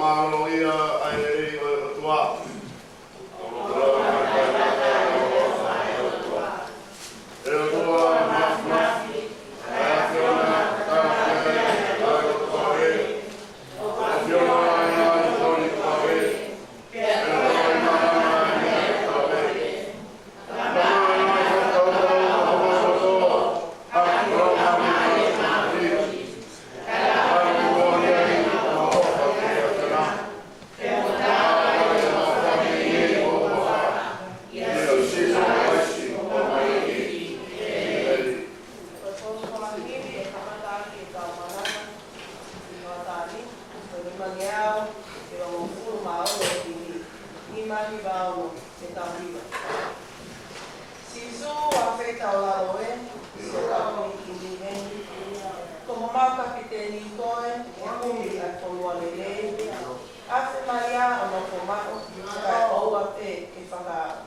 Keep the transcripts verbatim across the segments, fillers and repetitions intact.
Mālō ia ʻa e lelei ʻo e ʻOtua. ʻE ʻOtua, mafimafi, ʻa e ʻAfiona, ʻa e ʻAfiona, ʻa e ʻOtua ē. ʻOtua ē, ʻa e ʻOtua ē. Ko e folofola himi ʻe kamata ʻaki ʻetau malanga ʻi he hoʻatā ni, ko e nimangeau ʻe hongofulu mā ono ʻo e himi, nima hiva ono, ʻe tau hiva. Sīsū, ʻa e faifekau lalo ē, siʻotau Pilikimi ē, ko homau kapiteni koe, ʻe kumi ʻa e fonua lelei, ʻAfio mai ā ʻo nofo maʻu, kae ʻoua pē ke fakaaʻu.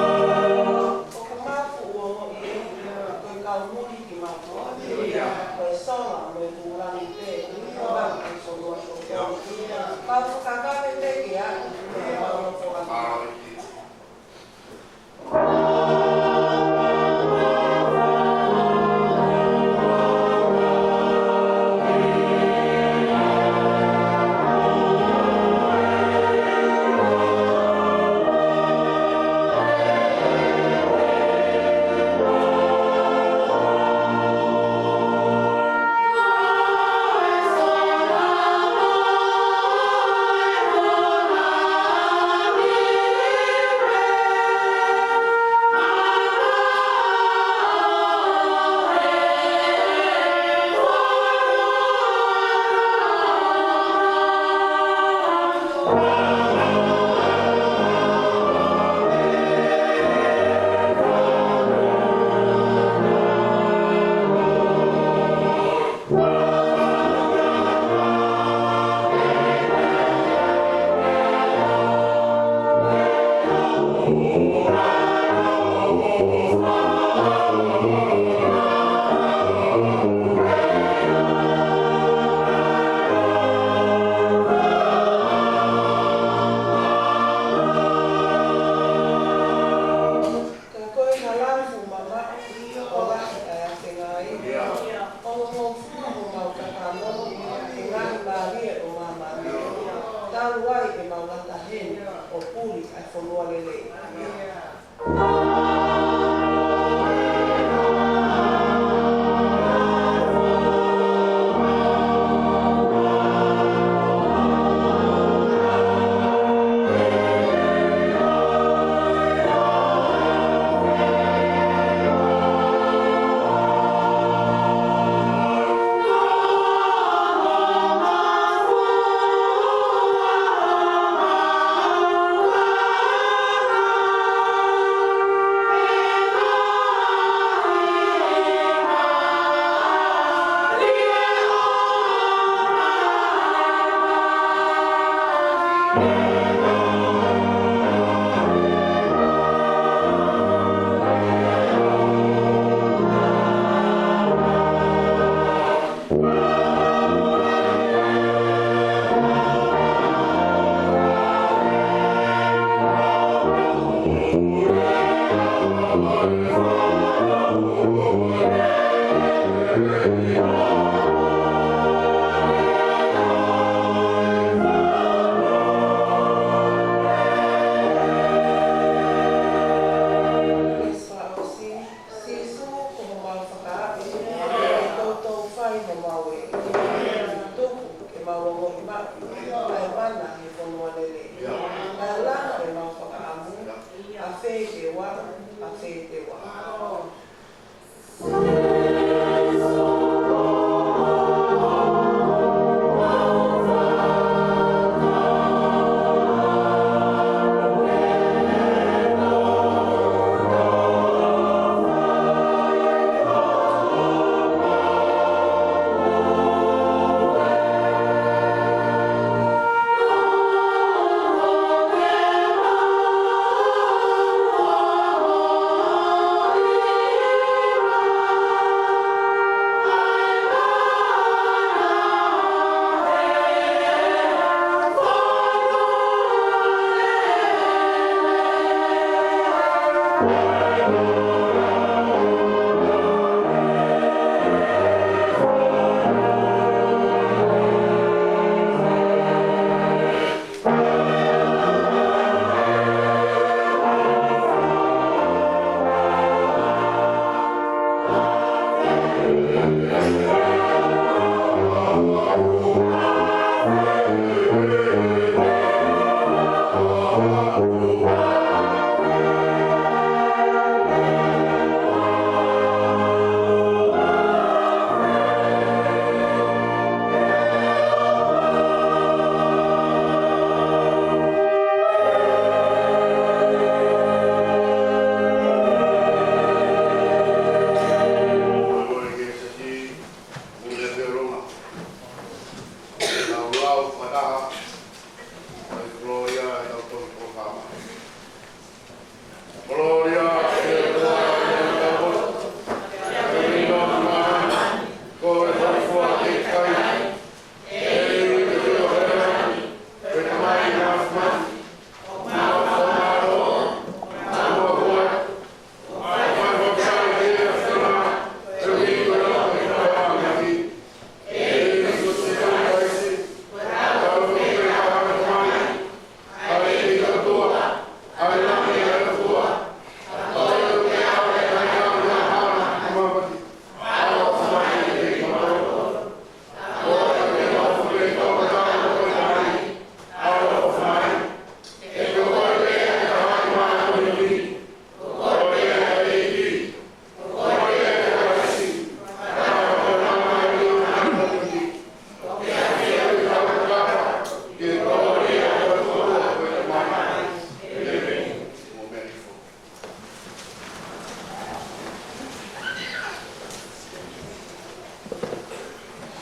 ʻOku mau fuʻu ongoʻi ē, ko e kau muli kimautolu. Ko e sola mo e kūlangi pē, ʻoku mau fuʻu ongoʻi ē. Mau fakakakato pē ke aʻu, mau nofo atu. Ka ko e hala fuʻu mamaʻo, ʻio, ʻo lahi ʻa e ʻafengaʻi. Ongo hongofulu homau kakano, ʻa e ngaahi mālie ʻo māmani. Talu ai ʻemau lata heni, ʻo puli ʻa e fonua lelei. ʻOua, ʻa fē te ʻoua.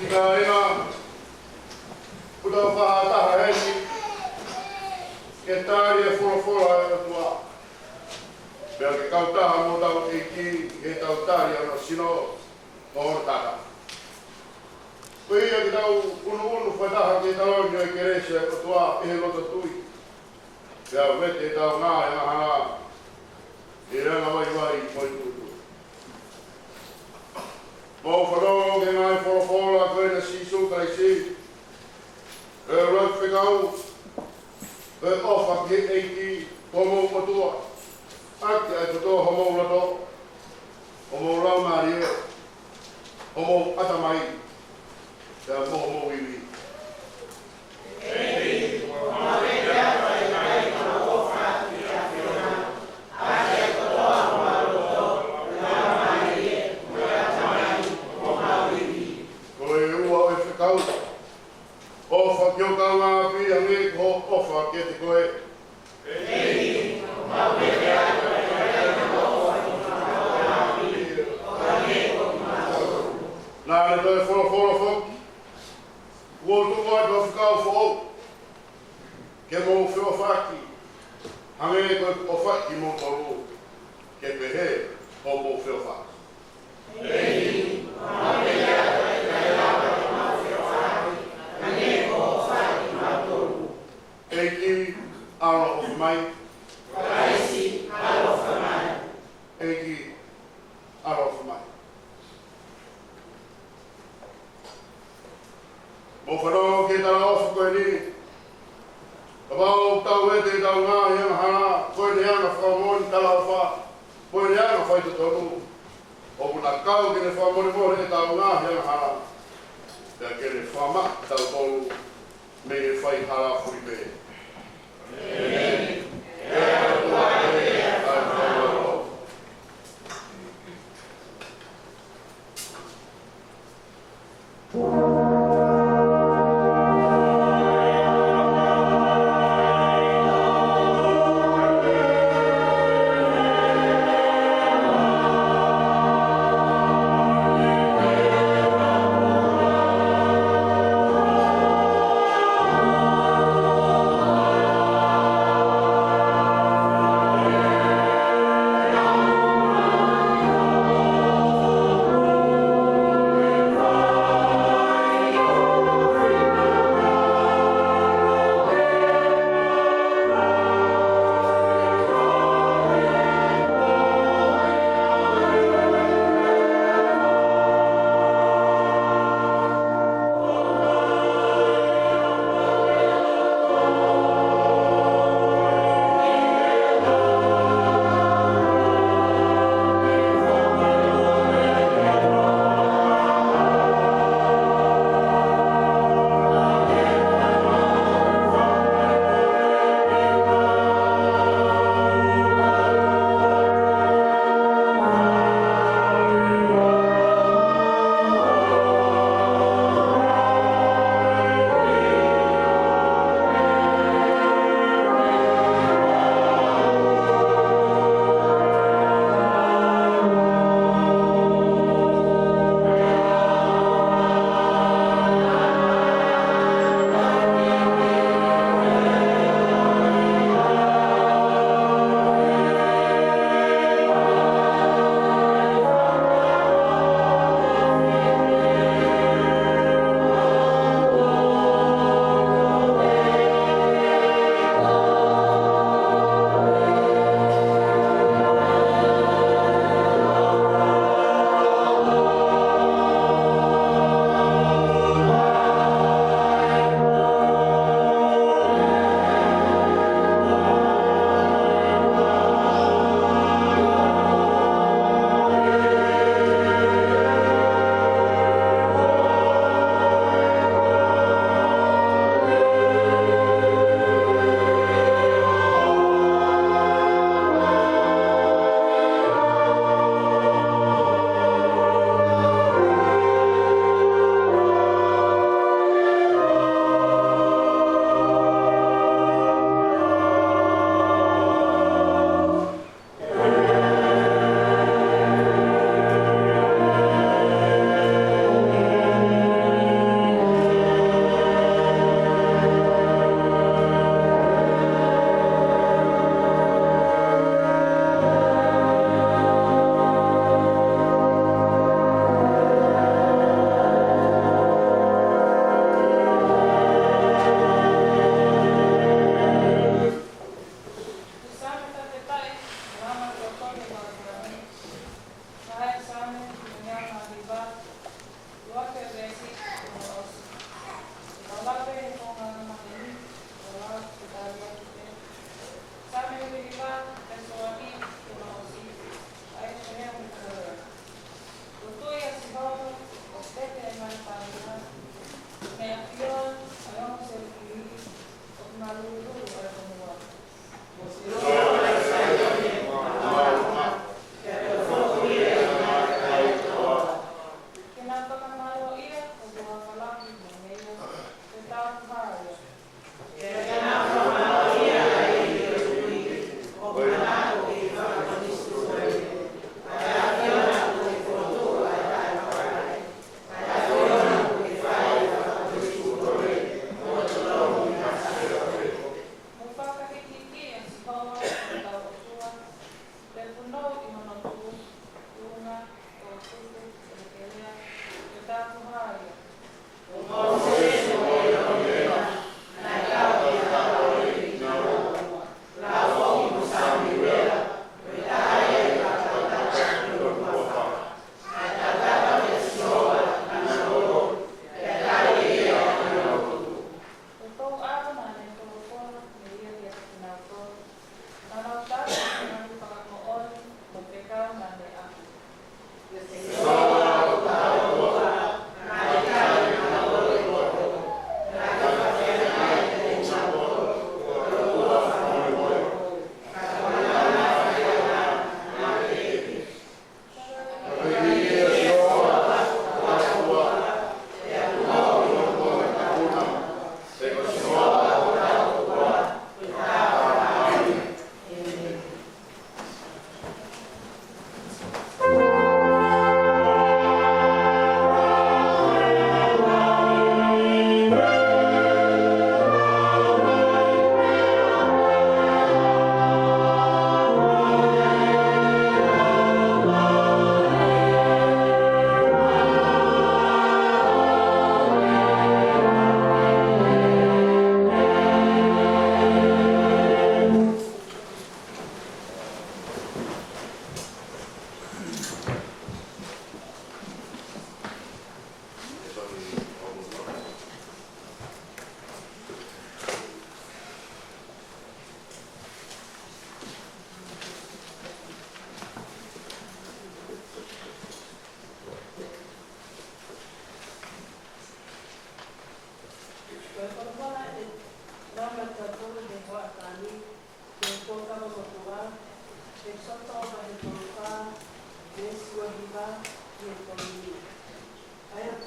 Sika ina, ʻoku tau fakataha heni ke tali e folofola ʻa e ʻOtua. Pea ke kautaha mo hotau ʻEiki, ke tau tali ʻa hono sino, mo hono taha. Ko ia ke tau ʻunuʻunu fakataha ki he taloni ʻo e kelesi ʻa e ʻOtua ʻi he loto tui. Pea vete ʻetau ngaahi angahala ʻi he anga vaivai mo e tuʻutuʻuni. Mou fanongo ki he ngaahi folofola ko eni ʻa Sīsū Kalaisi. ʻE ʻuluaki fekau, ʻe ʻofa ki he ʻEiki ko homou ʻOtua ʻaki ʻa e kotoa homou loto, homou laumālie, homou ʻatamai, pea mo homou ivi. Ko e ua ʻo e fekau, ʻofa ki ho kaungāʻapi hangē ko hoʻo ʻofa kiate koe. Naʻa ne toe folofola foki, kuo u tuku atu ha fekau foʻou, ke mou feʻofaʻaki hangē ko ʻeku ʻofa kimoutolu, ke pehē hoʻomou feʻofaʻaki. ʻEiki, ʻaloʻofa mai. ʻEiki, ʻaloʻofa mai. Mou fanongo ki he talaʻofa ko eni. Kapau ʻoku tau vete ʻetau ngaahi angahala, ko ʻene anga fakamoʻoni talaʻofa, ko ʻene anga faitotonu, ʻoku na kau ke ne fakamolemole ʻetau ngaahi angahala, pea ke ne fakamaʻa kitautolu mei he faihala fulipē.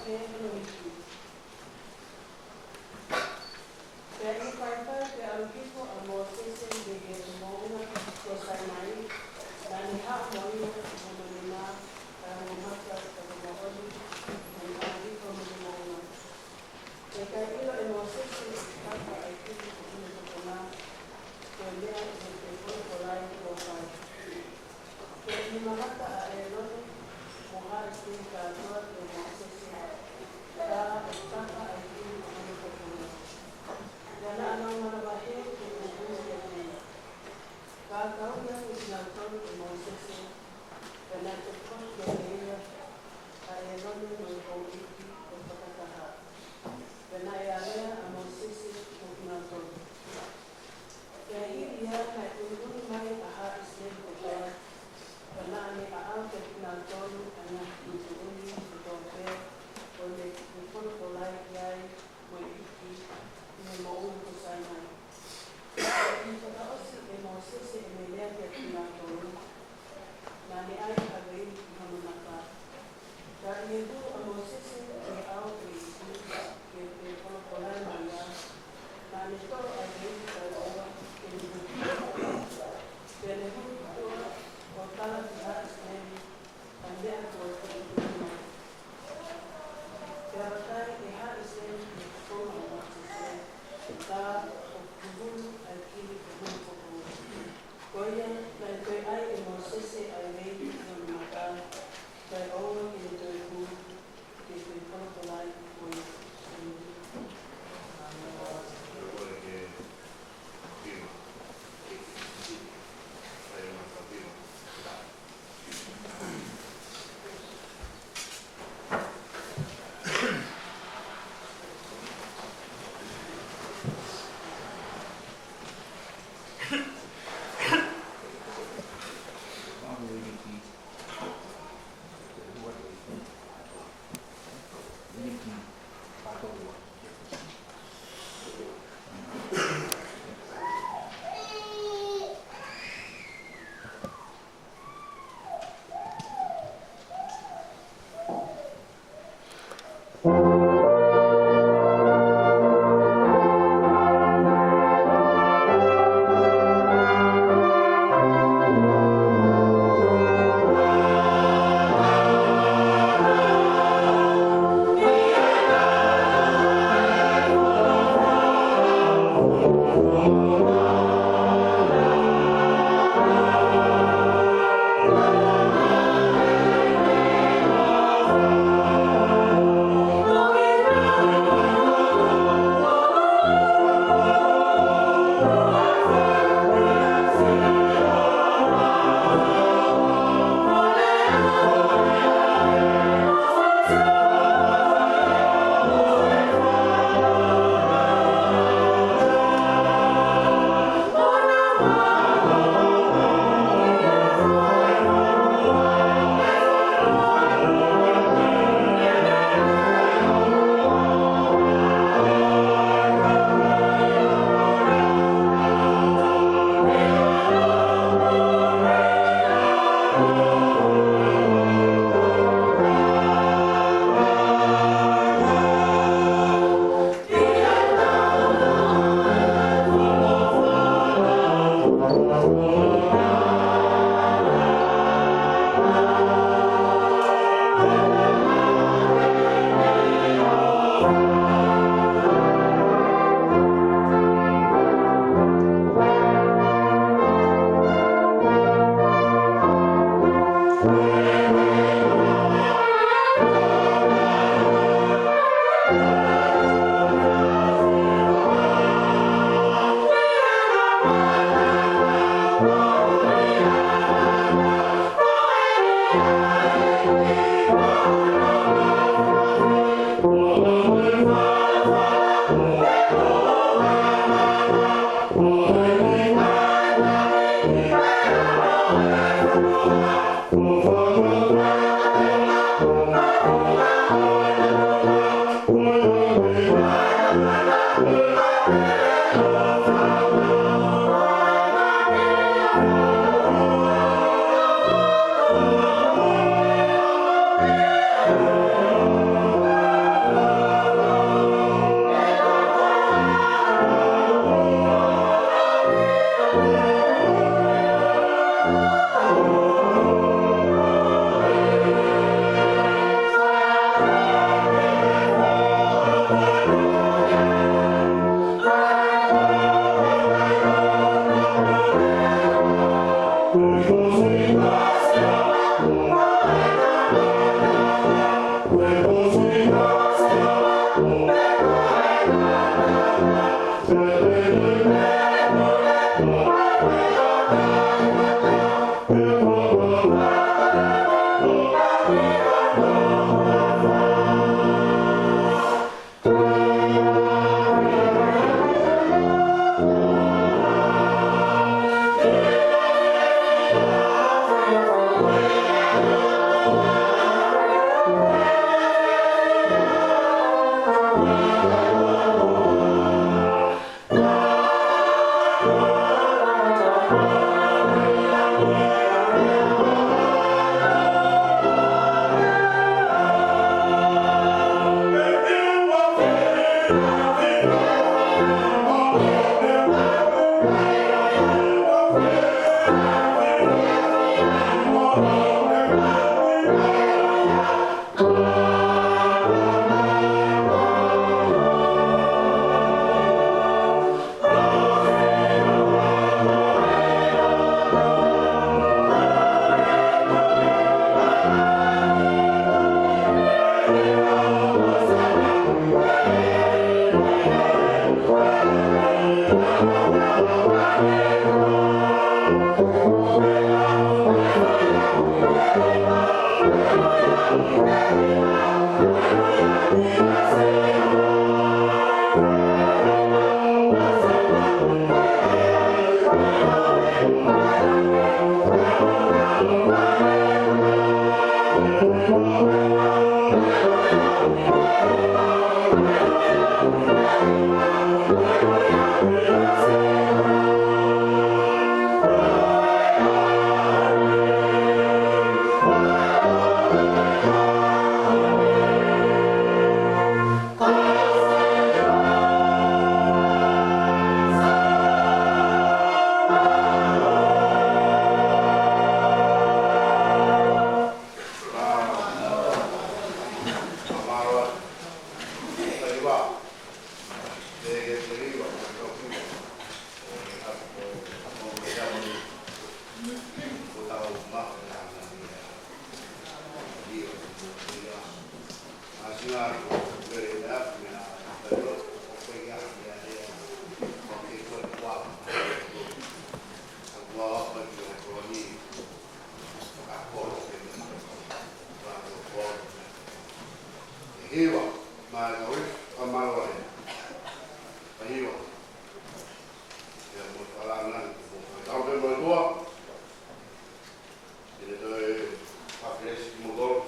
Pea ʻi he fakaʻosi, pea ʻi he fakaʻosi, pea ʻalu hifo ʻa Mōsese mei he moʻunga ko Sainai, naʻa ne haʻu mo ia ʻi hono nima, ʻa hono mata, ʻa hono moʻoni, naʻa ne ʻalu hifo mei he moʻunga. Pea ʻikai ʻilo ʻe Mōsese ʻa e tafa ʻa e kili ko hono tokanga, ko e meʻa ʻi he toe polokalama kuo fai. Pea ʻi he mamata ʻa ʻĒlone mo haʻa ʻIsileli kātoa kia Mōsese, tā ʻa e tafa ʻa e kili ko hono tokanga. Pea naʻa nau manavahē ke ʻunuʻunu kiate ia. Ka ka ui ange kinautolu ʻe Mōsese, pea naʻe toki foki kiate ia ʻa ʻĒlone mo e kau iiki ʻo e fakataha. Pea naʻe alea ʻa Mōsese mo kinautolu. Pea hili ia naʻe ʻunuʻunu mai ʻa haʻa ʻIsileli kotoa, pea naʻa ne ʻaʻau kiate kinautolu ʻa e ngaahi tuʻutuʻuni kotoa pē ʻo ne folofola ki ai mo e iiki ʻi he moʻunga ko Sainai. Pea ʻi he fakaʻosi ʻe Mōsese ʻene lea kiate kinautolu, naʻa ne ʻai ʻa e veili ki hono mata. Ka ʻi he hū ʻa Mōsese ki he ʻao ʻo e iiki ke toe folofola mo ia, naʻa ne toʻo ʻa e veili kae ʻoua ke ne hū ki tuʻa. Pea ne hū ki tuʻa ʻo tala ki haʻa ʻIsileli ʻa e meʻa kuo tuʻutuʻuni mai. Pea vakai, ʻe haʻa ʻIsileli ki he fofonga ʻo Mōsese, tā ʻoku huhulu ʻa e kili ko hono tokanga. Ko ia, naʻe toe ʻai ʻe Mōsese ʻa e veili ki hono mata, kae ʻoua ke ne toe hū, ke toe folofola mo ia. Hiva, mālō, ʻa mālō e. Hiva. Ia mo e fakalāngilangi, mo e tau pē mo e tua. Ia te toe fakalesi mo tolo.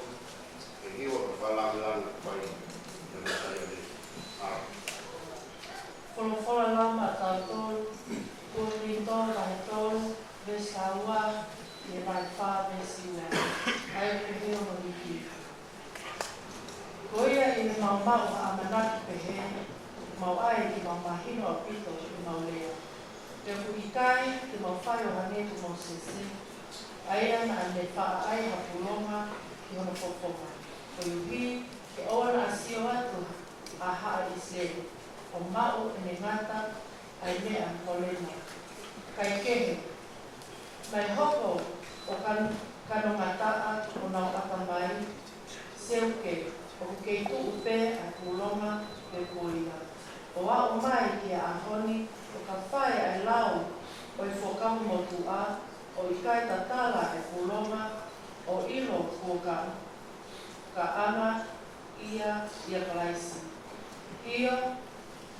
ʻE hiva mo e fakalāngilangi pai. Ia mo e tau pē. ʻA. Folofola Lama tautolu, Kolinitō vahe tolu, veesi taha ua, ki he vahe fā, veesi ua. ʻA ia ʻoku pehē hono hiki. Ko ia ʻi heʻemau maʻu ha ʻamanaki pehē, mau ʻai ke mau mahino ʻaupito ʻemau lea. Pea ʻoku ʻikai te mau fai ʻo hangē ko Mōsese, ʻa ia naʻa ne faʻa ʻai ha pūlonga ki hono fofonga, koeʻuhi ke ʻoua naʻa sio atu ʻa haʻa ʻIsileli, ʻo maʻu ʻene ngata ʻa e meʻa molena. Kaekehe, naʻe hoko ʻo kan-, kanongataʻa honau ʻatamai, seuke, ʻoku kei tuʻu pē ʻa e pūlonga pe ko ia. ʻO aʻu mai ki he ʻaho ni, ʻo ka fai ʻa e lau ʻo e Fuakava Motuʻa, ʻo ʻikai tatala ʻa e pūlonga, ʻo ʻilo kuo ka, ka ʻanga ia ʻia Kalaisi. ʻIo,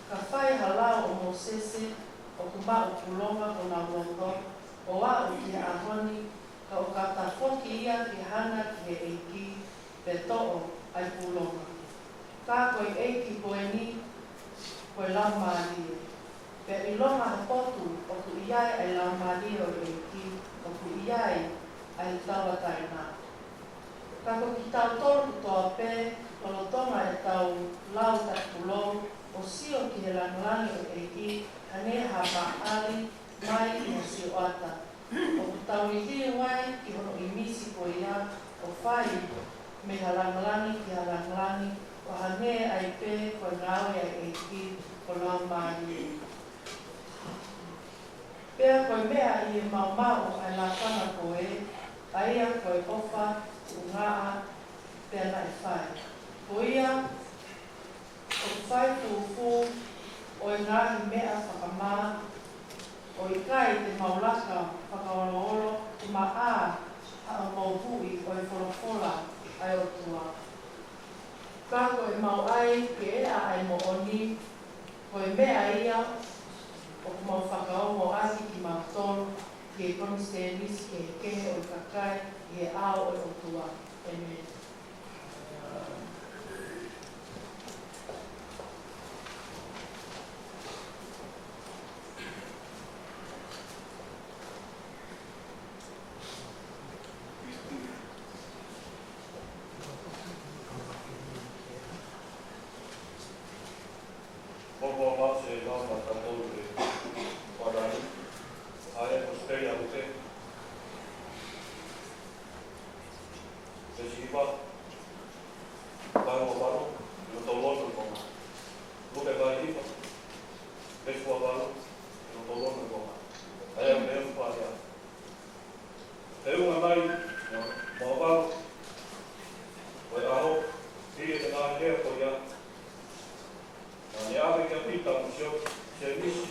ka fai ha lau ʻo Mōsese, ʻoku maʻu pūlonga honau loto, ʻo aʻu ki he ʻaho ni, ka ʻo ka tafoki ia ke hanga ki he ʻEiki, pea toʻo ʻa e pūlonga. Ka ko e ʻEiki ko eni, ko e Laumālie. Pea ʻilonga ha potu ʻoku ʻi ai ʻa e Laumālie ʻo e ʻEiki, ʻoku ʻi ai ʻa e tauʻatāina. Ka ko kitautolu kotoa pē, lolotonga ʻetau lau takipulou, ʻo sio ki he langilangi ʻo e ʻEiki, hangē ha maʻali mai ʻi ha sioʻata. ʻOku tau liliu ai ki hono ʻīmisi ko ia, ʻo fai mei ha langilangi ki ha langilangi, ʻo hangē ai pē ko e ngāue ʻa e ʻEiki ko e Laumālie. Pea ko e meʻa ʻi heʻemau maʻu ʻa e lakanga ko ē, ʻa ia ko e ʻofa, tuʻungaʻa, pea naʻe fai. Ko ia, ʻoku fai fufū ʻo e ngaahi meʻa fakamā, ʻo ʻikai te mau laka fakaoloolo, ʻo maʻa Haʻamou huʻi ʻo e folofola ʻa e ʻOtua. Ka ko ʻemau ʻai ke eʻa ʻa e moʻoni, ko e meʻa ia ʻoku mau fakaongo ʻaki kimautolu ki he konisitēnisi kehekehe ʻo e kakai ʻi he ʻao ʻo e ʻOtua. ʻĒmeni. Ko e ʻofa atu ʻa e ʻOtua maʻatautolu ʻi he ʻaho ni, ʻa e ʻEkosipeli ʻa Luke, veesi hiva, vahe ua valu ki hono tolu ono ʻi he konga. Luke vahe hiva, veesi ua valu ki hono tolu ono ʻi he konga. ʻA ia ʻoku pehē ʻa e folofola. Feʻunga mai mo e valu ʻo e ʻaho, hili ʻa e ngaahi lea ko ia, naʻa ne ʻave kia Pita mo Sio-, Sēmisi,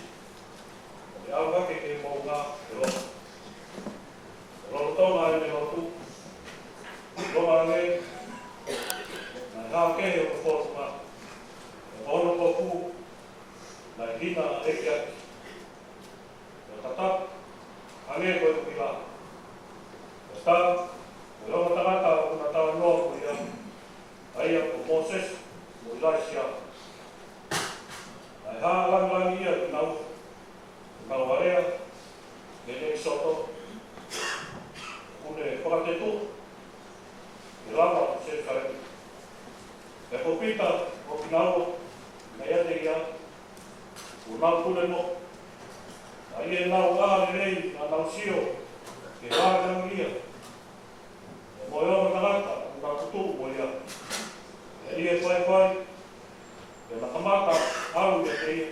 ʻo ne ʻalu hake ki he moʻunga ʻo e lotu. Lolotonga ʻene lotu, lolotonga ange, naʻe hā kehe hono fofonga, pea ko hono kofu naʻe hina ʻekiʻaki. Pea tataki ange ko e ʻuhila. Pea tā, ko e ongo tangata ʻoku na talanoa mo ia, ʻa ia ko Mōsese mo ʻIlaisiā. Naʻe hā langilangiʻia kinaua, ʻo nau alea mei he ʻEkisoto, ʻo ne fakatetuʻa ke lava ʻo Selusalema. Pea ko Pita mo kinaua naʻe ʻiate ia, ʻo nau pule mo. ʻA ia ʻi heʻenau ʻā lelei naʻa nau sio ki he langilangiʻia, pea mo e ongo tangata ʻoku na tutuʻu mo ia. Pea ʻi he faifai, pea na kamata ʻalu ʻiate ia.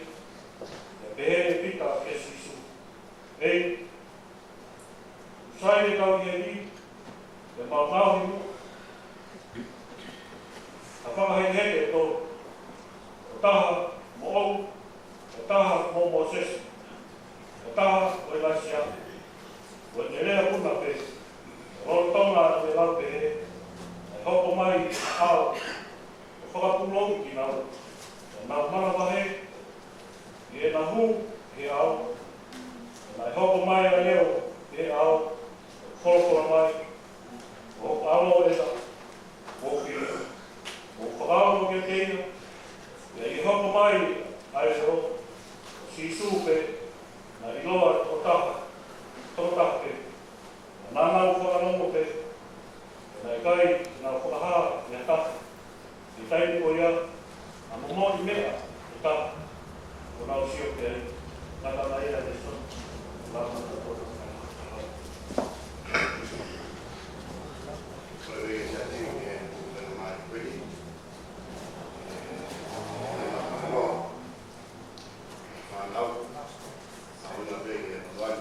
Pea pehē ʻe Pita kia Sīsū, ʻEiki, sai ke tau ʻi heni, pea mau ngaohi muʻa ha fakahekeheke ʻe tolu, ko e taha moʻou, ko e taha mo Mōsese, ko e taha mo ʻIlaisiā. Ko ʻene lea puna pē, lolotonga ʻene lau pehē, naʻe hoko mai ʻa e ʻao ʻo fakapūlouʻi kinaua. Pea nau manavahē ʻi heʻena hū he ʻao. Pea naʻe hoko mai ʻa e leʻo he ʻao, ʻo folofola mai, Ko hoku ʻAlo ʻena, mou fili, mou fakaongo kiate ia. Pea ʻi he hoko mai ʻa e leʻo, ko Sīsū pē naʻe ʻiloa ʻe he tokotaha, tokotaha pē. Naʻa nau fakalongo pē, pea naʻe ʻikai ke nau fakahā ʻe ha taha ʻi he taimi ko ia ha momoʻi meʻa ʻe taha ʻoku nau sio ki ai. Ngata mai ʻa e lēsoni. Lama ka tō. Ko e vei sia tini ke mai peni. Fānau, ʻa una pē ke mai.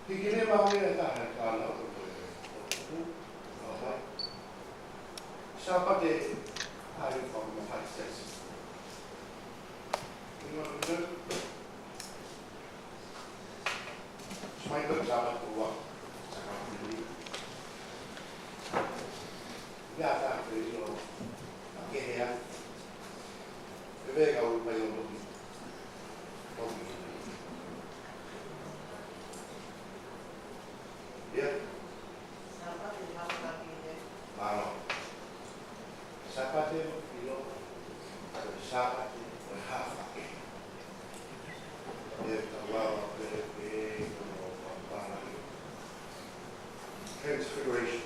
Hiki leva ange e taha e fānau ko e, ko e, ko e, Sāpate, ʻa e fakamahaki sesi. Ina, ina. Mai ko e Sāpate ua, Sāpate ni. Ia tā ko e ʻilo, ʻa kehe atu. Pea kau mai ʻo toki. Toki. Ia. Mālō. Sāpate ʻilo. Sāpate ʻo e hā hake. Ia, tau lava pē, pē, ko e, ko e, Transfiguration.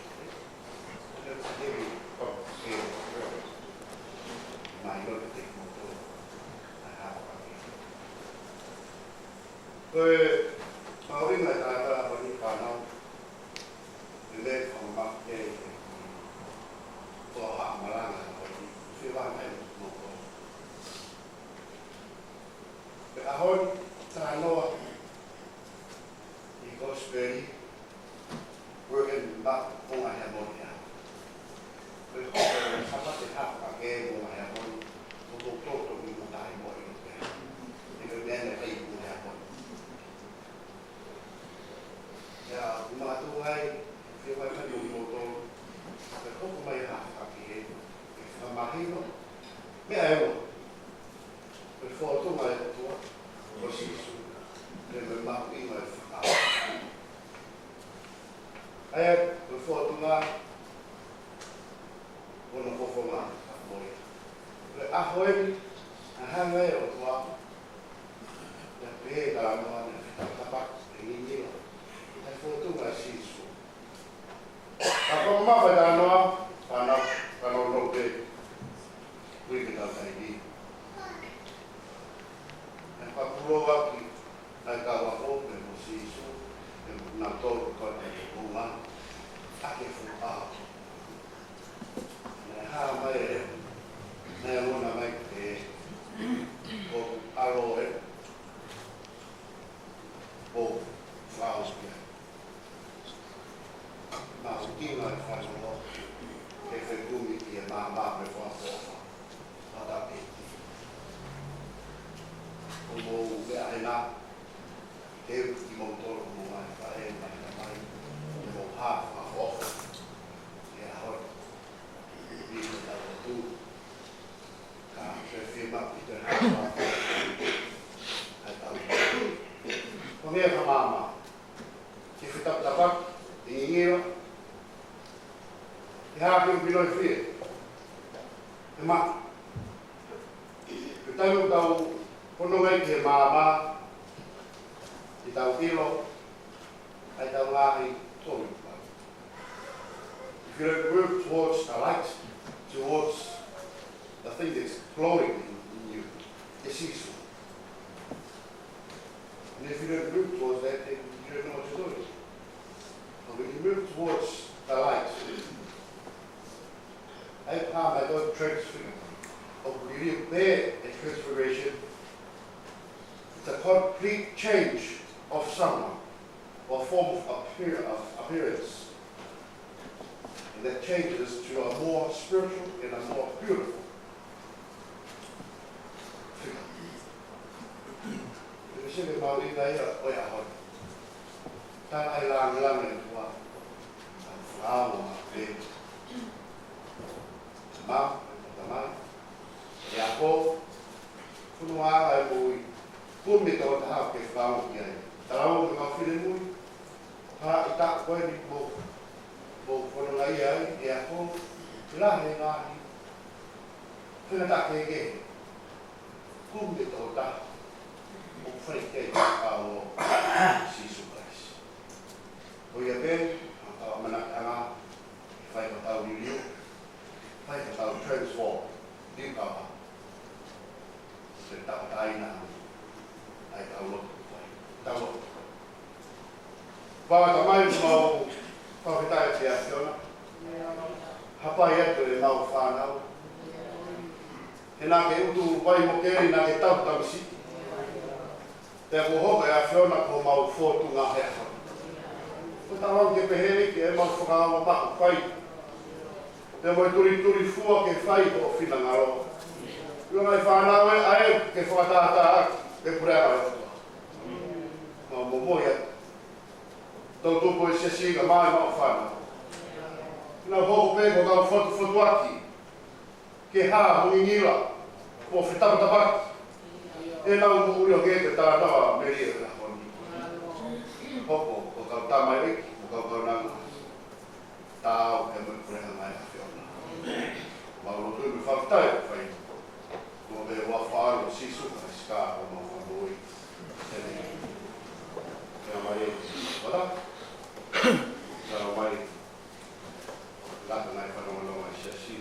That's a heavy, oh, yeah, right. ʻIo, te u moto. ʻA, ʻa, ʻa. Ko e mahuʻinga ʻo e talatala ko eni, fānau, ʻi he meʻa fakamamafa ki he, ko e haʻa malanga ko eni, fie vakai mo ko. Pea ʻaho ni, talanoa ʻi he Kosipeli, Ko e maʻu ʻo e Ngaahi ʻAho Mole ia. Ko e hoko ʻo e Sāpate Hākaake mo e Ngaahi ʻAho Mole, ko e toto ni mo tahi mo i te. ʻI he meʻa naʻe fai mo e Ngaahi ʻAho Mole. Ia, ʻoku ou makatuʻunga ai, fie vakai mo kimoutolu, ko e hoko mai Hākaake, ke fakamahino, meʻa ʻe ua. Ko e fōtunga ʻo e ʻOtua, ko Sīsū, pea mo e mahuʻinga ʻo e fakaʻaho. ʻA ia, ko e fōtunga, ko hono fofonga, ka ko ia. Ko e ʻaho eni, naʻe hanga ʻe he ʻOtua, naʻe pehē ʻe he talanoa, naʻe fetapetapaki, ʻe ngingiʻa. Ko e fōtunga ʻo Sīsū. Ka ko e mamafa ʻo e talanoa, fānau, fānau, nō pē, ui ke tau taimi. ʻE fakapulou ʻaki ʻa e kau ako, pea mo Sīsū, pea mo kinautolu ko ē ʻoku nau ʻi he funga ʻo e ʻaho. Naʻe hā mai e, naʻe ongona mai ke, ko ʻAlo ē, ko Flau ia. Mahuʻinga e fānau, ke fekumi ki he maama mo e fakaʻofoʻofa. Mata pē. Ko hoʻomou meʻa hena, ke u kimoutolu mo e ngaahi faʻē, ngaahi tamai, ke mou hā fakaʻofoʻofa. Ke ʻaho ni. Pea ke tau lotu. Ka ke fiemaʻu ke tau hā fakaʻofoʻofa. Kae tau lotu. Ko e meʻa ka maama. Ke fetapetapaki, ʻe ngingiʻa. Ke hā ke u pino e fie. Ke ma. Ke tau tau pononga ki he maama, ke tau ʻilo, ʻa e tau ngaahi tohi. If you don't work towards the light, towards the thing that's glowing in, in you, ʻe Sīsū. And if you don't move towards that, then you don't know what you're doing. But when you move towards the light, ʻa e pā mai ko e transfigure, ʻoku liliu pē e transfiguration, it's a complete change of someone, or form of appear-, of appearance. And that changes to a more spiritual and a more beautiful figure. Ko e sio ki he mahuʻinga ia ʻo e ʻaho ni. Tala ʻa e lāngilangi ʻo e ʻOtua. ʻA e fānau maʻu pē. Mau, tamai. ʻE ako. Fononga ʻa e moʻui. Kumi e tokotaha ke fānau ki ai. Talavou mo e kau finemui. Pea ʻi he taʻu ko eni mou, mou fononga ai, ʻe ako, ʻe lahi e ngaahi faingataʻa kehekehe. Kumi e tokotaha ʻoku fai ki ai ʻa e ʻAlo ʻo Sīsū Kalaisi. Ko ia pē, ʻa e ʻamanaki ʻanga, fai ko e tau liliu, fai ko e tau transform, liliu kapa. Ke tau taina ʻa e tau lotu. Tau lotu. Pea tamai mau, mau fakafetaʻi atu ʻAfiona. Hapai atu ʻemau fānau. He naʻa ke utu vai mo keli naʻa ke tau tamasiʻi. Pea kuo hoko ʻe ʻAfiona ko homau fōtunga he ʻaho ni. Ko e tau ke pehē ki heʻemau fakaava maʻu fai. Pea mo e tulitulifua ke fai hoʻo finangalo. ʻIo ngaahi fānau ē, ʻa ē ke fakatātā ʻaki e puleʻanga ʻo e ʻOtua. Mau momoi atu. Tau tupu e siasi ka mai mau fānau. Nau hoko pē ko e kau fotufotuaki. Ke hā mo ngingiʻa, mo fetapetapaki. ʻE nau moʻui ʻo ngē ke talatala melie ʻi he ʻaho ni. Hoko, ko e kau tamaioʻeiki, ko e kau kaunanga. Tau ke mo e puleʻanga ʻo e ʻAfiona. Mau lotu mo e fakafetaʻi ʻoku fai. Ko e huafa ʻo Sīsū Kalaisi ko homau Fakamoʻui. ʻĒmeni. Ke ʻomai e fakafetaʻi. Ke ʻomai. Laka mai fanongonongo ʻa e siasi.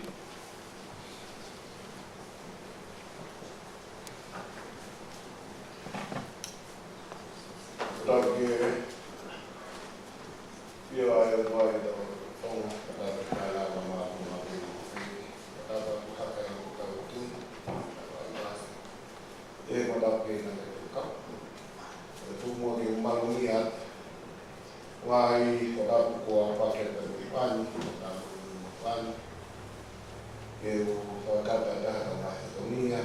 Tapu ke na te tuka. Ko e tuku mo ke malungia. Wai, ko tapu ko a pake pe mi pani, ko tapu ko mi pani. Ke u fakata taha ka mai tonia.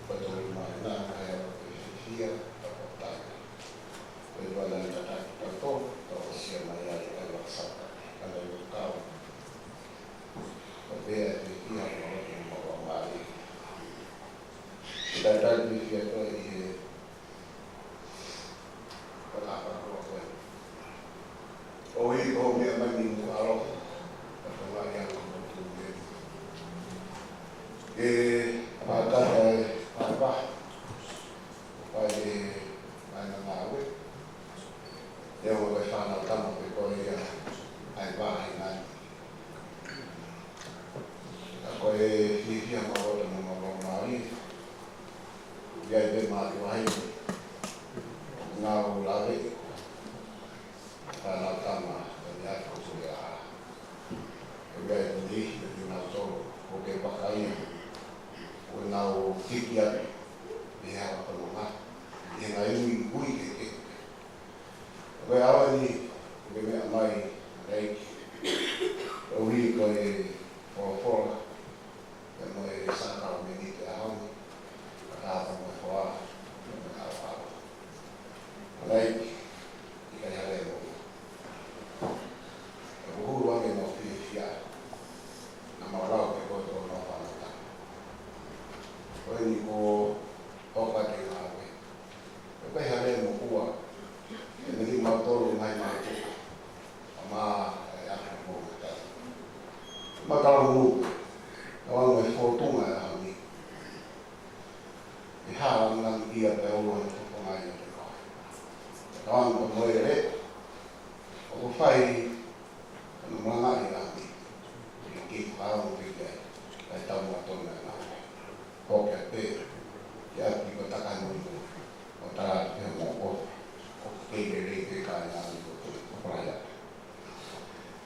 Ko tolu mai na, ka ia ko te fifia, ka ko tani. Ko e tuala ni tataki ka to, ka o sia mai ai ka i wakasaka, ka na i kau. Ko pea te kia ko o te mo o mai. Kita tali ni fia to i he. Ko ta pa ko ko. ʻOi, ko meʻa mai ni mo alo. Ka ko mai ia ko mo tu me. Ke pa ka e pa pa. Ko pa e mai na mawe. Ia mo ko e fānau tama pe ko ia. Ai pa ai nani. Ka ko e fifia ma o te mo ma o mai. Ia i te mātuʻa heni. Ngāue lave. Ka nau tama, ka ni atu ko ia. Ka ia i te niʻihi, ka ni nau tolo, ko ke pakaia. Ko nau tiki atu. Ni hea wa kono ma. Ni ngai ui, ui ke ke. Ko e awa ni, ko ke meʻa mai, reiki. Ko ui ko e folofola. Pea mo e sākalamēniti ʻaho ni, ka ka mo e hoa, pea mo e ʻaoʻao. Alai, ʻikai ha lea mo. ʻE kuo hulu ange mo fiefia, na mau lau ke ko e tō no fana ta. Ko eni ko toka te ngāue. ʻE pehē lea mo kua, ʻe meni mau tolu mai mau tuka. ʻA ma, ʻe aka mo e kai. Ma tala mo, na wano e fōtunga e ʻaho ni. ʻE hala ngan ia pe ua ni ko ngai o te koe. Na wano ko moe le, o ko fai, ʻa na manga i ʻaho ni. ʻE kei whao mo te kai, kai tau mo tona na. Ko ke pē, ke ʻaki ko taka no mo, ʻo tala atu pē mo ko, ʻo kei lelei pē ka ʻi nani ko te, ko Praia.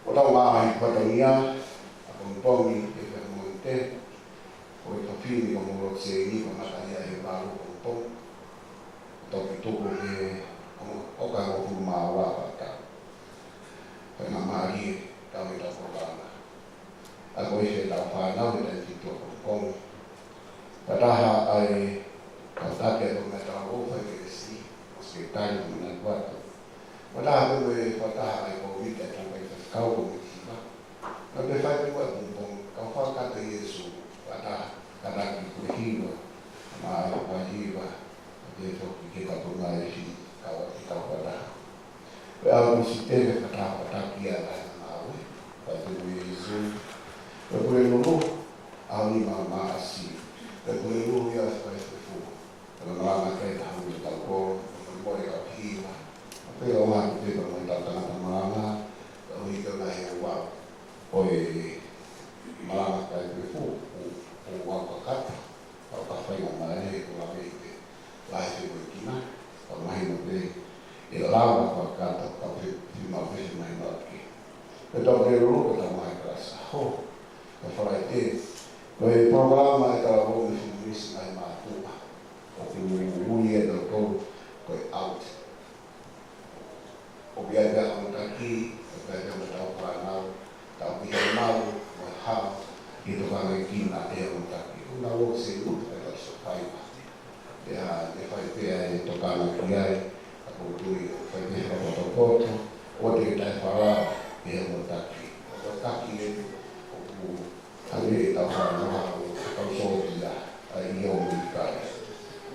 ʻO tau ngaahi fatongia, ʻapongipongi, ke pē mo te, ko e tofini ko mo lo se ni, ko mata ia he malu ko pong, toki tuku ke, ʻo ka ko fu ma wa pa ta. Pea na mali, tau i tau ko ka na. ʻA ko e fē tau fānau he taimi ki tuʻa ko Kongo. Fakataha ai, tau taki ai ko mea tau o fai ke si, o se tali mo na kuata. Fakataha ko e fakataha ai ko mita tau kai kau ko mita hiva. Na pe fai ko e kumpong, kau fakata Iesu, fakataha, ka taki ko hiva, ma ai ko hiva, a te toki ke ka ko ngai fi, kau ati kau fakataha. Pea ʻoku ʻi ai e fakataha fakataha kia ʻa e ngāue, pea te mui Iesu. Pea pule lulu, ʻaho ni ma ma asi. Pea pule lulu ia fai fefu. Pea malanga ke ta hau ni tau ko, pea mo e kau hiva. Pea o ma te pea mo e tau tangata malanga, pea ui ke na he ua. ʻOi, malanga kai fefu, ʻo, ʻo ua kakata. Ka ʻoku ka fai ngā mālie ko la mei te lahi te koe kina, ka mahino pē, ʻe lava ka kata ka pe, te mau pē te mahino ake. Pea tau ke lolo ka tau mai ka sa ho, ka Falaite, ko e polokalama e talavou mei Filimisi ngai mātuʻa, ʻoku ui e tau tolu, ko e out. ʻO pia pea ʻo taki, ʻo pia pea mo tau fānau, tau pia mau, mo hao, ʻi tokanga ki na e ʻo taki. ʻO na lo se lu, pea tau so fai ma. Pea, ʻe fai pea e tokanga ki ai, a ko tui, ʻo fai pea ʻo poto poto, ʻo te tai fala, e ʻo taki. ʻO taki e, ʻo ku, a le tau fānau, ʻo tau so pia, a i o mi kai.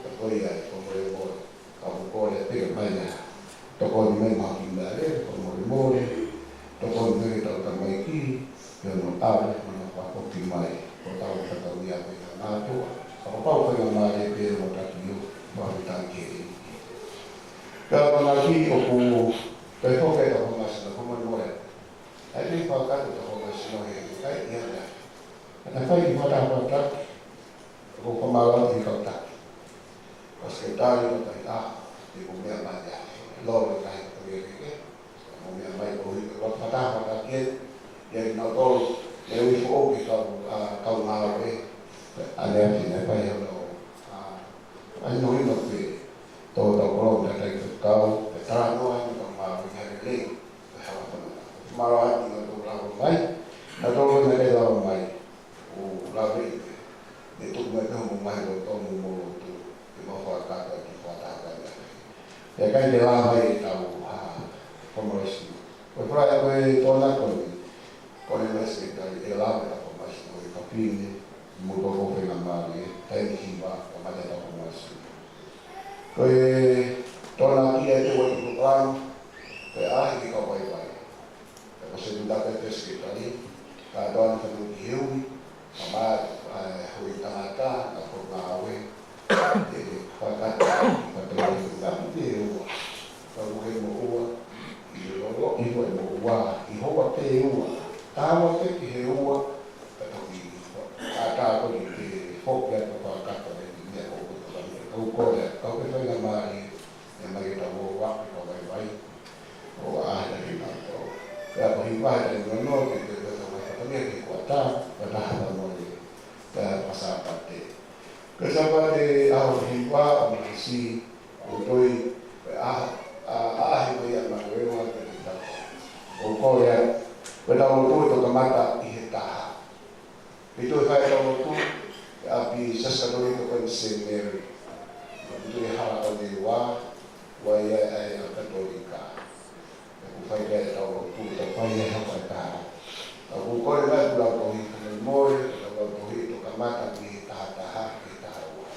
Ka ko ia, ko mo e mo, Ka ʻoku kole pē mai ia. Tokoni mai ma ki mea le, ko mole mole. Tokoni mai ki tau tamaiki, pea mo tau, mana fakoki mai. Ko tau ka tau ia pē ka ngātua. Ka ko pau pē na male pē mo taki o, ma me taki e. Pea ko na ki ʻoku, pea ko ke ka ko masina, ko mole mole. ʻAi pē fakatu ka ko masina he, kai ia na. Ka ta fai ki mata fakatu. Ko ka mala ki kau taki. Pasiketali ko tai taha, te ko mea mai ia. Lo lo kai ko ia ke ke. Ko mea mai ko hi, ko kata kata ke. Ia ki nau tolu, ia ui fo ke kau, a, kau ngāue. A lea ki ne pai ia lo. A, a Hino hino pē, tō tau kolo, tau tai tau kau, pea talanoa hino tau maʻu ki he lelei, pea hala tau maʻu. Mālō ʻaupito ʻa e tau lava mai, ʻa e tau lava mai, lava mai, ʻo lave ʻi pē, ne tuku mai pē hoʻomou ngaahi loto mo hoʻomou lotu, ke mau fakakakato ʻa e kiʻi fakataha ko eni. Pea ʻikai ke lava mai ʻetau, ha, fakamolemole. Ko e fala ko e tōnaki ko eni, ko e lesi ʻe ʻikai ke lava ʻetau fakamolemole, ko e kapine, mo toko fenga mali, taimi hiva, ka mate toko masi. Ko e tōnaki ʻa e te wai ko plano, pea ʻaʻahi ki he kau vaivai. Pea ko e setuta pē pesi ke tali, ka toa ni kanu ki he ui, ka ma, ʻa e hui tangata, na ko ngāue, ʻe fakata, fakata, ka te ua. Ka ue mo ua, ʻi lolo, ʻi ue mo ua, ʻi houa te ua, tāua pē ki he ua, ka toki, ʻa tā ko ni ke foki atu fakakakato e meʻa ko ʻoku tokoni. Kau kole, kau ke fai na mali, ne mai ke tau ō ua, ke tau vaivai, ʻo ʻaʻahi ki he kau. Pea ko e hiva he taimi noa noa, ke, ke, ke tau mai fakania ke kuata, kuata hapa mo e, pea ko e Sāpate. Ko e Sāpate ʻaho hiva ʻo Maʻasi, ʻoku ou tui, ko e ʻaho, ʻa, ʻaʻahi mai ʻa Manuela ki he tapa. ʻOku ou kole atu, ko ʻetau lotu ʻe toki kamata ʻi he taha. Pea toe fai ʻetau lotu, ʻi ʻapi Siasi Katolika ko eni Saint Mary. ʻOku ou tui ʻe hala ʻo ne ua, ua ia ʻa e Katolika. ʻOku fai pē ʻetau lotu, tau fai ʻi he hoko ʻe taha. Ka ʻoku ou kole mai ʻeku lautohi, ka ne moe, ʻetau lautohi, ʻe toki kamata mei he taha taha, ki he taha ua.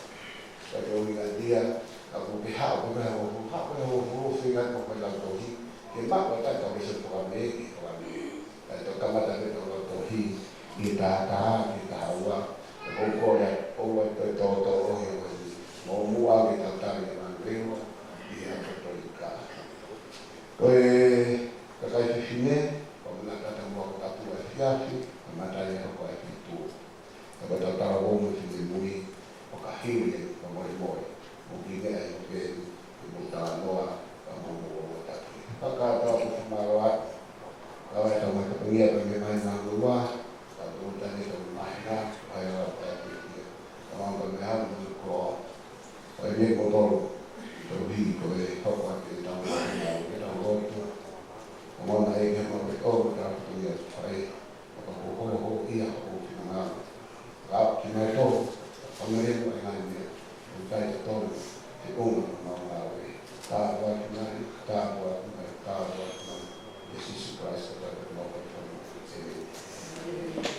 Ka te ui ngā dia, ka ʻoku ke haʻu, ko e meʻa ʻoku haʻu, ko e ʻoku feinga ko e lautohi, ke maʻu ʻa e taha ka ʻoku se poka me, ke poka me. Ka ʻe toki kamata pē ʻetau lautohi, ʻi he taha taha, ki he taha ua, ʻoku ou kole atu, ʻoua ʻe toe tōtō ʻo he ʻoku ni, mo mua ke tau tali ʻa Manuela, ʻi he Katolika. Ko e kakai fefine, ko e mana tata mo e tapu ʻa e efiafi, ko e mata ia hoko ʻa e fitu. Ka ko e tau talavou mo e finemui, ʻo ka hili e fakamolemole, mo ki ne ai o ke, ke mo talanoa, ka mo mo o taki. Ka ka tau ko mālō atu, ka wai tau mai ka pengia ka me mai na lua, ka tau tane tau mai na, ka ia la ka ia. Ka mau ka me hau mo ko, Ko e meʻa ko tolu, tolu hi ko e hoko ake e tau ʻa e tau lotu. Ko mona e ke hama ko e tolu tau ko ia fai, ʻo ka ko hoho ia ko finangalo. Ka ki mai tolu, ko me he ko e ngai meʻa, ko kai te tolu, te onga ko mau ngāue. Tāpuaki mai, tāpuaki mai, tāpuaki mai. ʻIa Sīsū Kalaisi ko e tau ko mau ko e tolu. ʻĒmeni.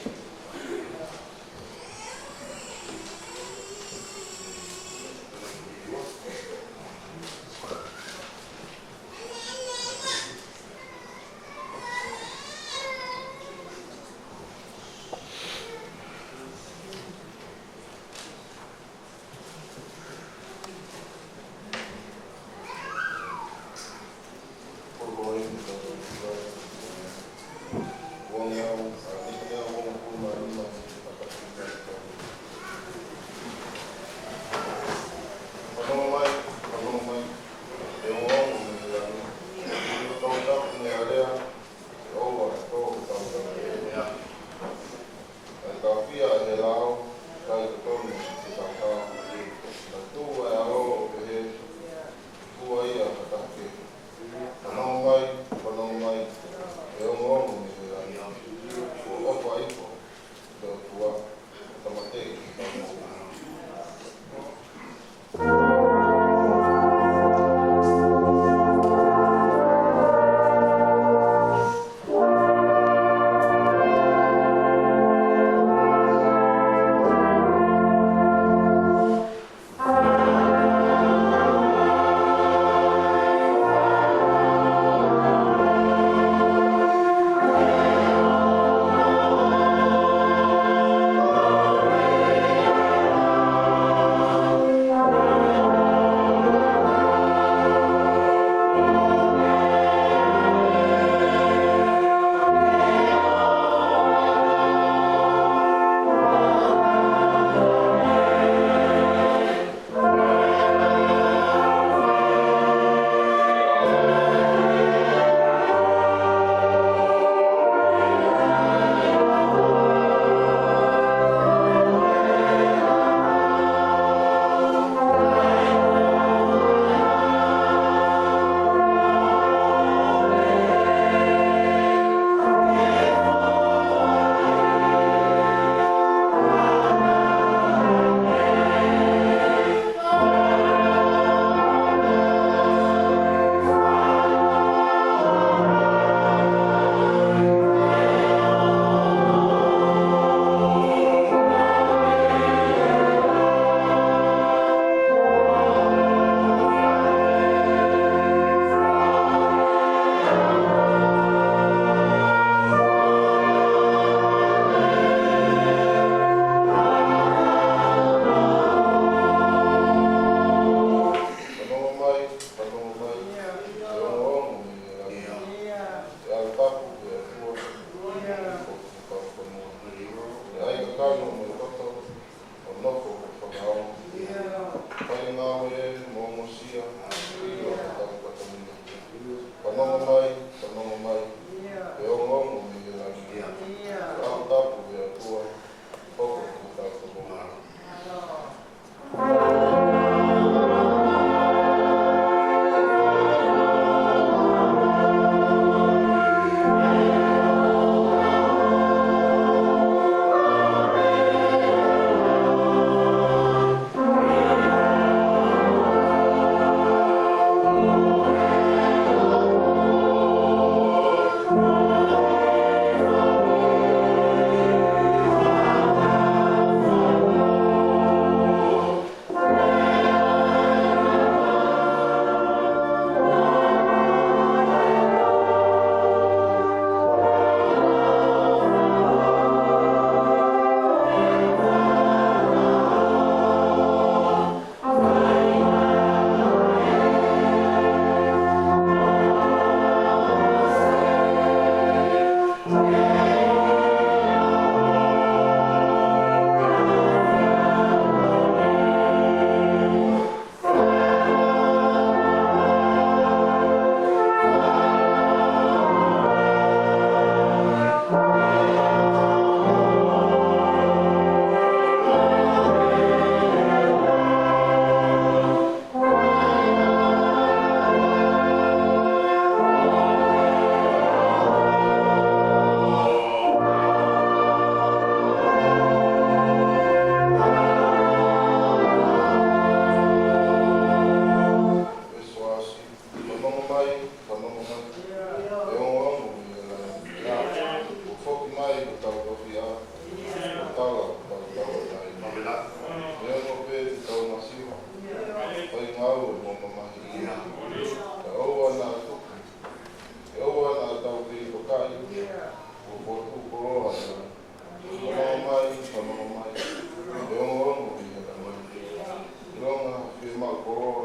Koloa,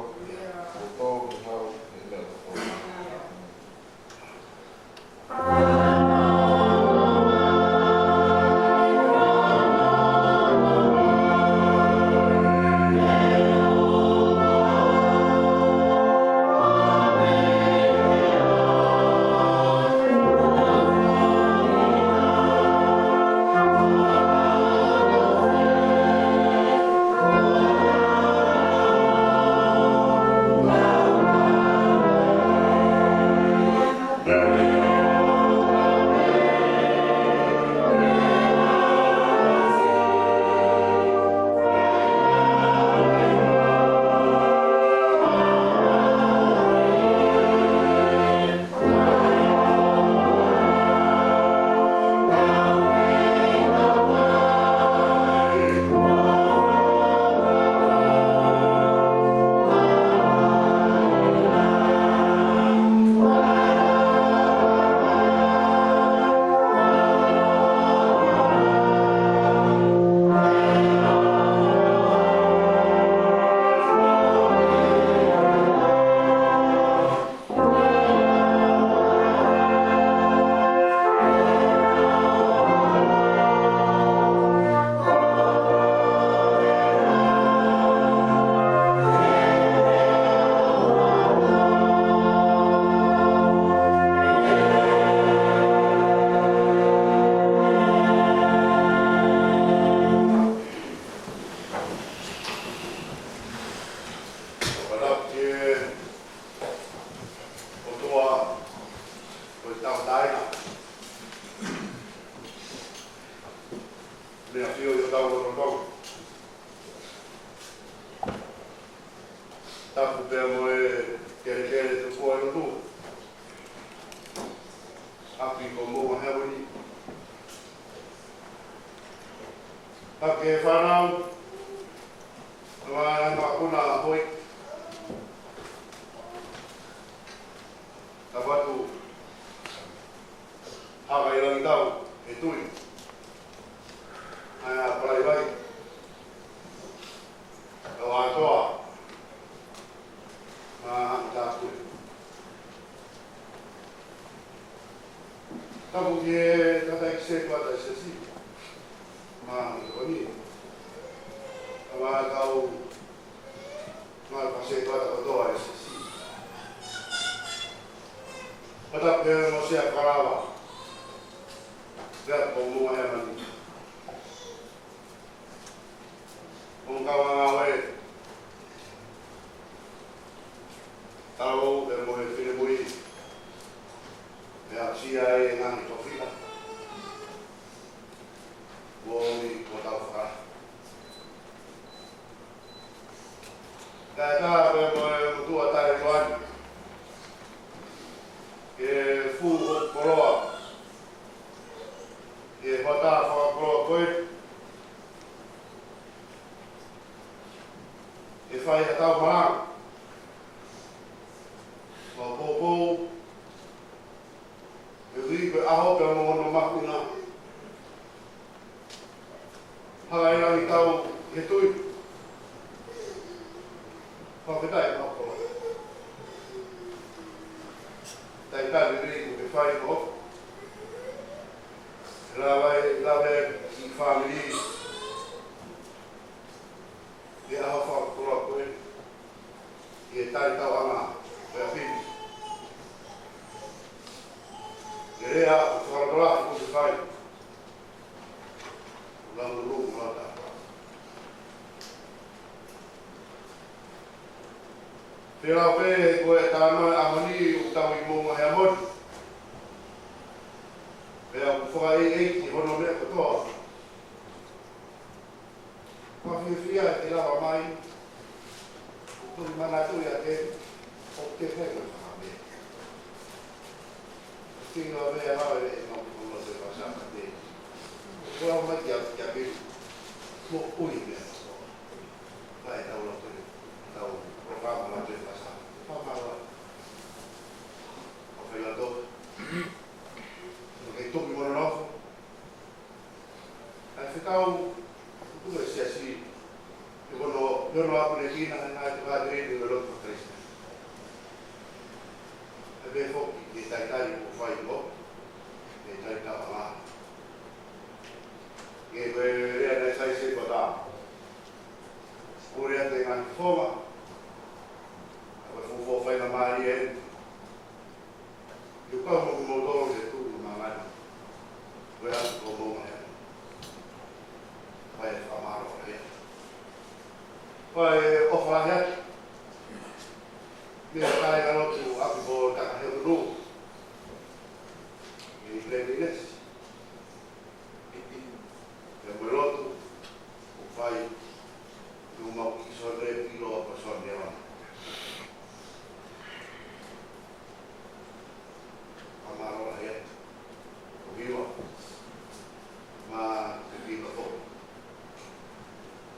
ʻo tō ki hau, he meʻa kotoa. ʻOtua, ko e tauʻatāina, meʻa ʻafio ʻi hotau lotolotonga. Tapu pea mo e kelekele tupu ʻa e lotu. ʻApi ko Moʻunga Heamoni. Tapu ki he fānau, ʻa e mākuna hoi. Tapu atu Hakaʻilangitau, he tui. ʻA e palai vai. ʻO ʻAtoa. Mā Haʻatāpule. Tapu ki he tangataʻeiki sētuata ʻa e siasi. Mā Haʻatāpule. Mā Haʻatāpule. Mā Haʻatāpule sētuata kotoa ʻa e siasi. Pea tapu pē mo Sea Kalava. Pea ko Moʻunga Heamoni. Mo e kau ngāue. Talavou pea mo e finemui. Pea aʻusia ai e ngaahi tofiʻa. Mo ni ko tau faka. Kae tā pea mo e motuʻa taʻeʻoua ni. Ke fū hoku koloa. Ke hoʻatā fakakoloa ko ē. Ke fai haʻatau malanga. Mau poupou. Ke ui ko e ʻaho pea mo hono mahuʻinga. Hakaʻilangitau he tui. Fakafetaʻi mau koloa. Talitali lelei kuo ke fai ko. Lava e, lava e kiʻi fāmili. ʻI he ʻaho fakakoloa ko ē, ʻi he talitauʻanga ko ē ʻa Pili. ʻI he lea ʻo e fakalotolahi kuo ke fai. Lau lulu mo lau tā. Pea lau pē he ko e tānaki ʻa e ʻaho ni ʻoku tau ʻi Moʻunga Heamoni. Pea ʻoku fakaʻeiʻeiki hono meʻa kotoa. Mā fiefia e te lava mai, ʻoku tuli manatu ia ke, ʻoku te fai mo e fakameʻa. Tino a mea lava e mau ki hono te pasama te. Ko lau mai kia, kia Pili. Mo ui mea. Mai tau lau te, tau, ko kama lau te pasama. Pama lau. ʻO fai lau tō. ʻO kei toki mono nofo. ʻAi fekau, tuku e siasi, ʻi hono Ono aku ne kina he ngaahi tuʻa tiri ni o lotu Kalisitiane. ʻE pehē foki ki he talitali kuo fai mo e talitali taʻanga. Ke ko e lea naʻe sai se kota. Pule atu e ngaahi fofonga. ʻA ko e fuofua faingamālie eni. ʻIo kau mo kimoutolu he tuʻu mo māmani. Ko e atu ko mou mahe. Fai e fakamālō ʻa e. Fai e ʻofa ʻa e. Mei he kāingalotu ʻapi ko Takaheunu. ʻI Glen Innes. ʻE mo e lotu, ʻoku fai, ʻi he mau kiʻi sone pilo ʻa ko sone ʻona. Fakamālō ʻa e, ʻo hiva, ma te pika fo.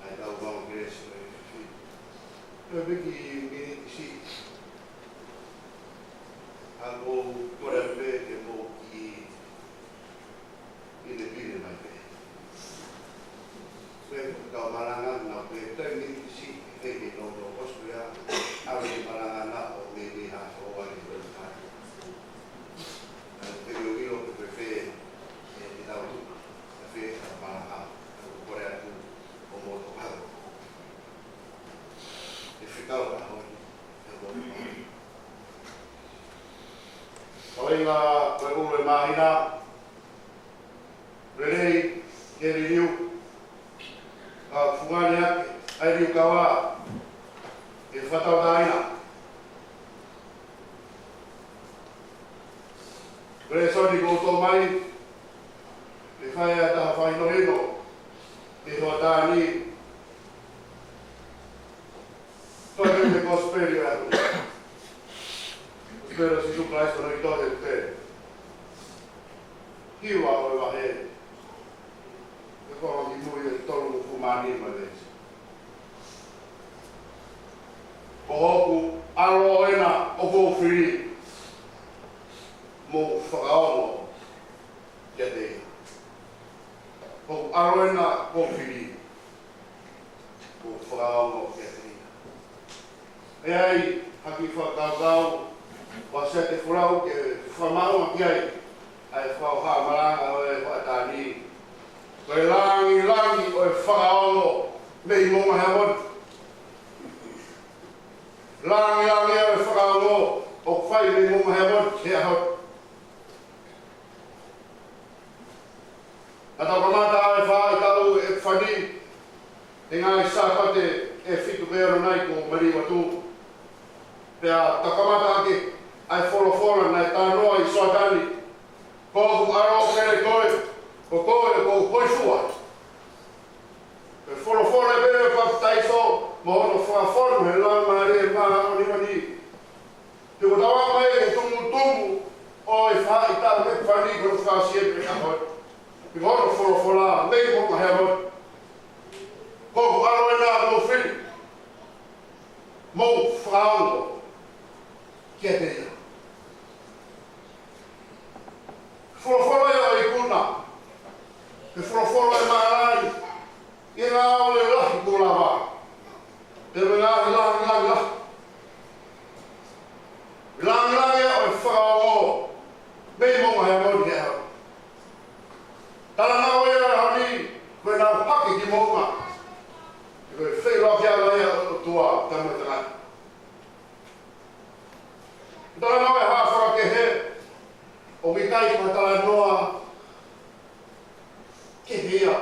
ʻAi tau mau kelesi ʻo e fifi. ʻE piki miniti siʻi. ʻA ko kore pē ke mo ki Pinepine mai pē. Pea ko e kau malanga na pē, taimi ni ki si, ke ke no no kosku ia, ʻa e malanga na ʻo me me ha so wa ni ko ha. ʻA e te me ʻilo ke pē, ʻe, ʻe tau tu, ʻe fē ka malanga, ʻa ko kore atu, ʻo mo to kau. ʻE fekau ka hoi, ʻe mo to kau. Ko e ngā, ko e ʻulu e māhina, lelei, ke liliu. Ka fungani ake, ʻai liu kava, ke fakatauʻatāina. Ko e lēsoni kuo tō mai, ke fai ʻa e taha fakahinohino, ke hoʻatā ni. Ko e kosipeli ʻa e. Kosipeli ʻo Sīsū Kalaisi ko hono ʻi Tohi Epesō. Hiva ʻo e vahe. Ko e konga kimui ʻe tolungofulu mā nima veesi. Ko hoku ʻAlo ena ʻoku ou fili. Mou fakaongo kiate ia. Ko hoku ʻAlo ena ʻoku ou fili. Mou fakaongo kiate ia. ʻE ʻi ai ha kiʻi fakakaukau, ʻoku ʻasi ʻa e folau ke fakamaʻunga ki ai, ʻa e fakaʻofa malanga ʻo e hoʻatā ni. Ko e langilangi ʻo e fakaongo mei Moʻunga Heamoni. Langilangi ʻo e fakaongo ʻoku fai mei Moʻunga Heamoni he ʻaho. Naʻa tau kamata ʻa e faʻahitaʻu ʻeku fani, he ngaahi Sāpate ʻe fitu pē ʻa e ʻaho ni kuo maliu atu. Pea tau kamata ʻaki ʻa e folofola naʻe talanoa ʻi Soatani. Ko hoku ʻAlo ʻoku kele koe, ko koe ʻoku ou hōifua. Ko e folofola pē ʻo e papitaiso, mo hono fakafonu he Laumālie Māʻoniʻoni. Te u tau mai he tumutumu ʻo e faʻahitaʻu ʻeku fani ko e fasi e pe ʻaho. Ko hono folofola mei Moʻunga Heamoni. Ko hoku ʻAlo ena ʻoku ou fili. Mou fakaongo kiate ia. Folofola ia ʻo e ikuna. Ko e folofola ʻo e mālai. ʻI he ngāue lahi kuo lava. Pea mo e ngaahi langilangi lahi. Langilangi ʻo e fakaongo. Mei Moʻunga Heamoni he ʻaho. Talanoa ia ʻa e ʻaho ni, ko ʻenau hake ki Moʻunga. Ko e feʻiloakiʻanga ia ʻo e ʻOtua, tama tangata. Talanoa e hā fakakehe, ʻoku ʻikai ko e talanoa kehe ia,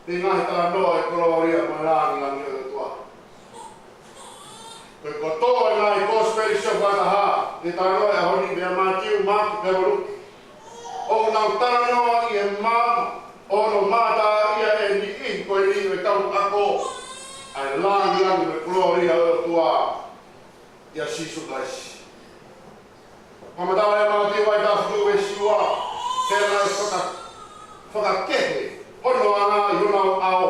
mei he ngaahi talanoa ʻo e kolōlia mo e langilangi ʻo e ʻOtua. Ko e kotoa e ngaahi kosipeli siʻi fakataha, ʻe talanoa e ʻaho ni meia Mātiu, Maʻake, pea mo Luke. ʻOku nau talanoa ʻi he maama, ʻo nau mātā ia ʻe he niʻihi ko eni ʻo e kau ako, ʻa e langilangi mo e kolōlia ʻo e ʻOtua. ʻIa Sīsū Kalaisi. Fakamatala ʻe Mātiu vahe taha fitu veesi ua, pea naʻe faka-, fakakehe hono anga ʻi honau ʻao.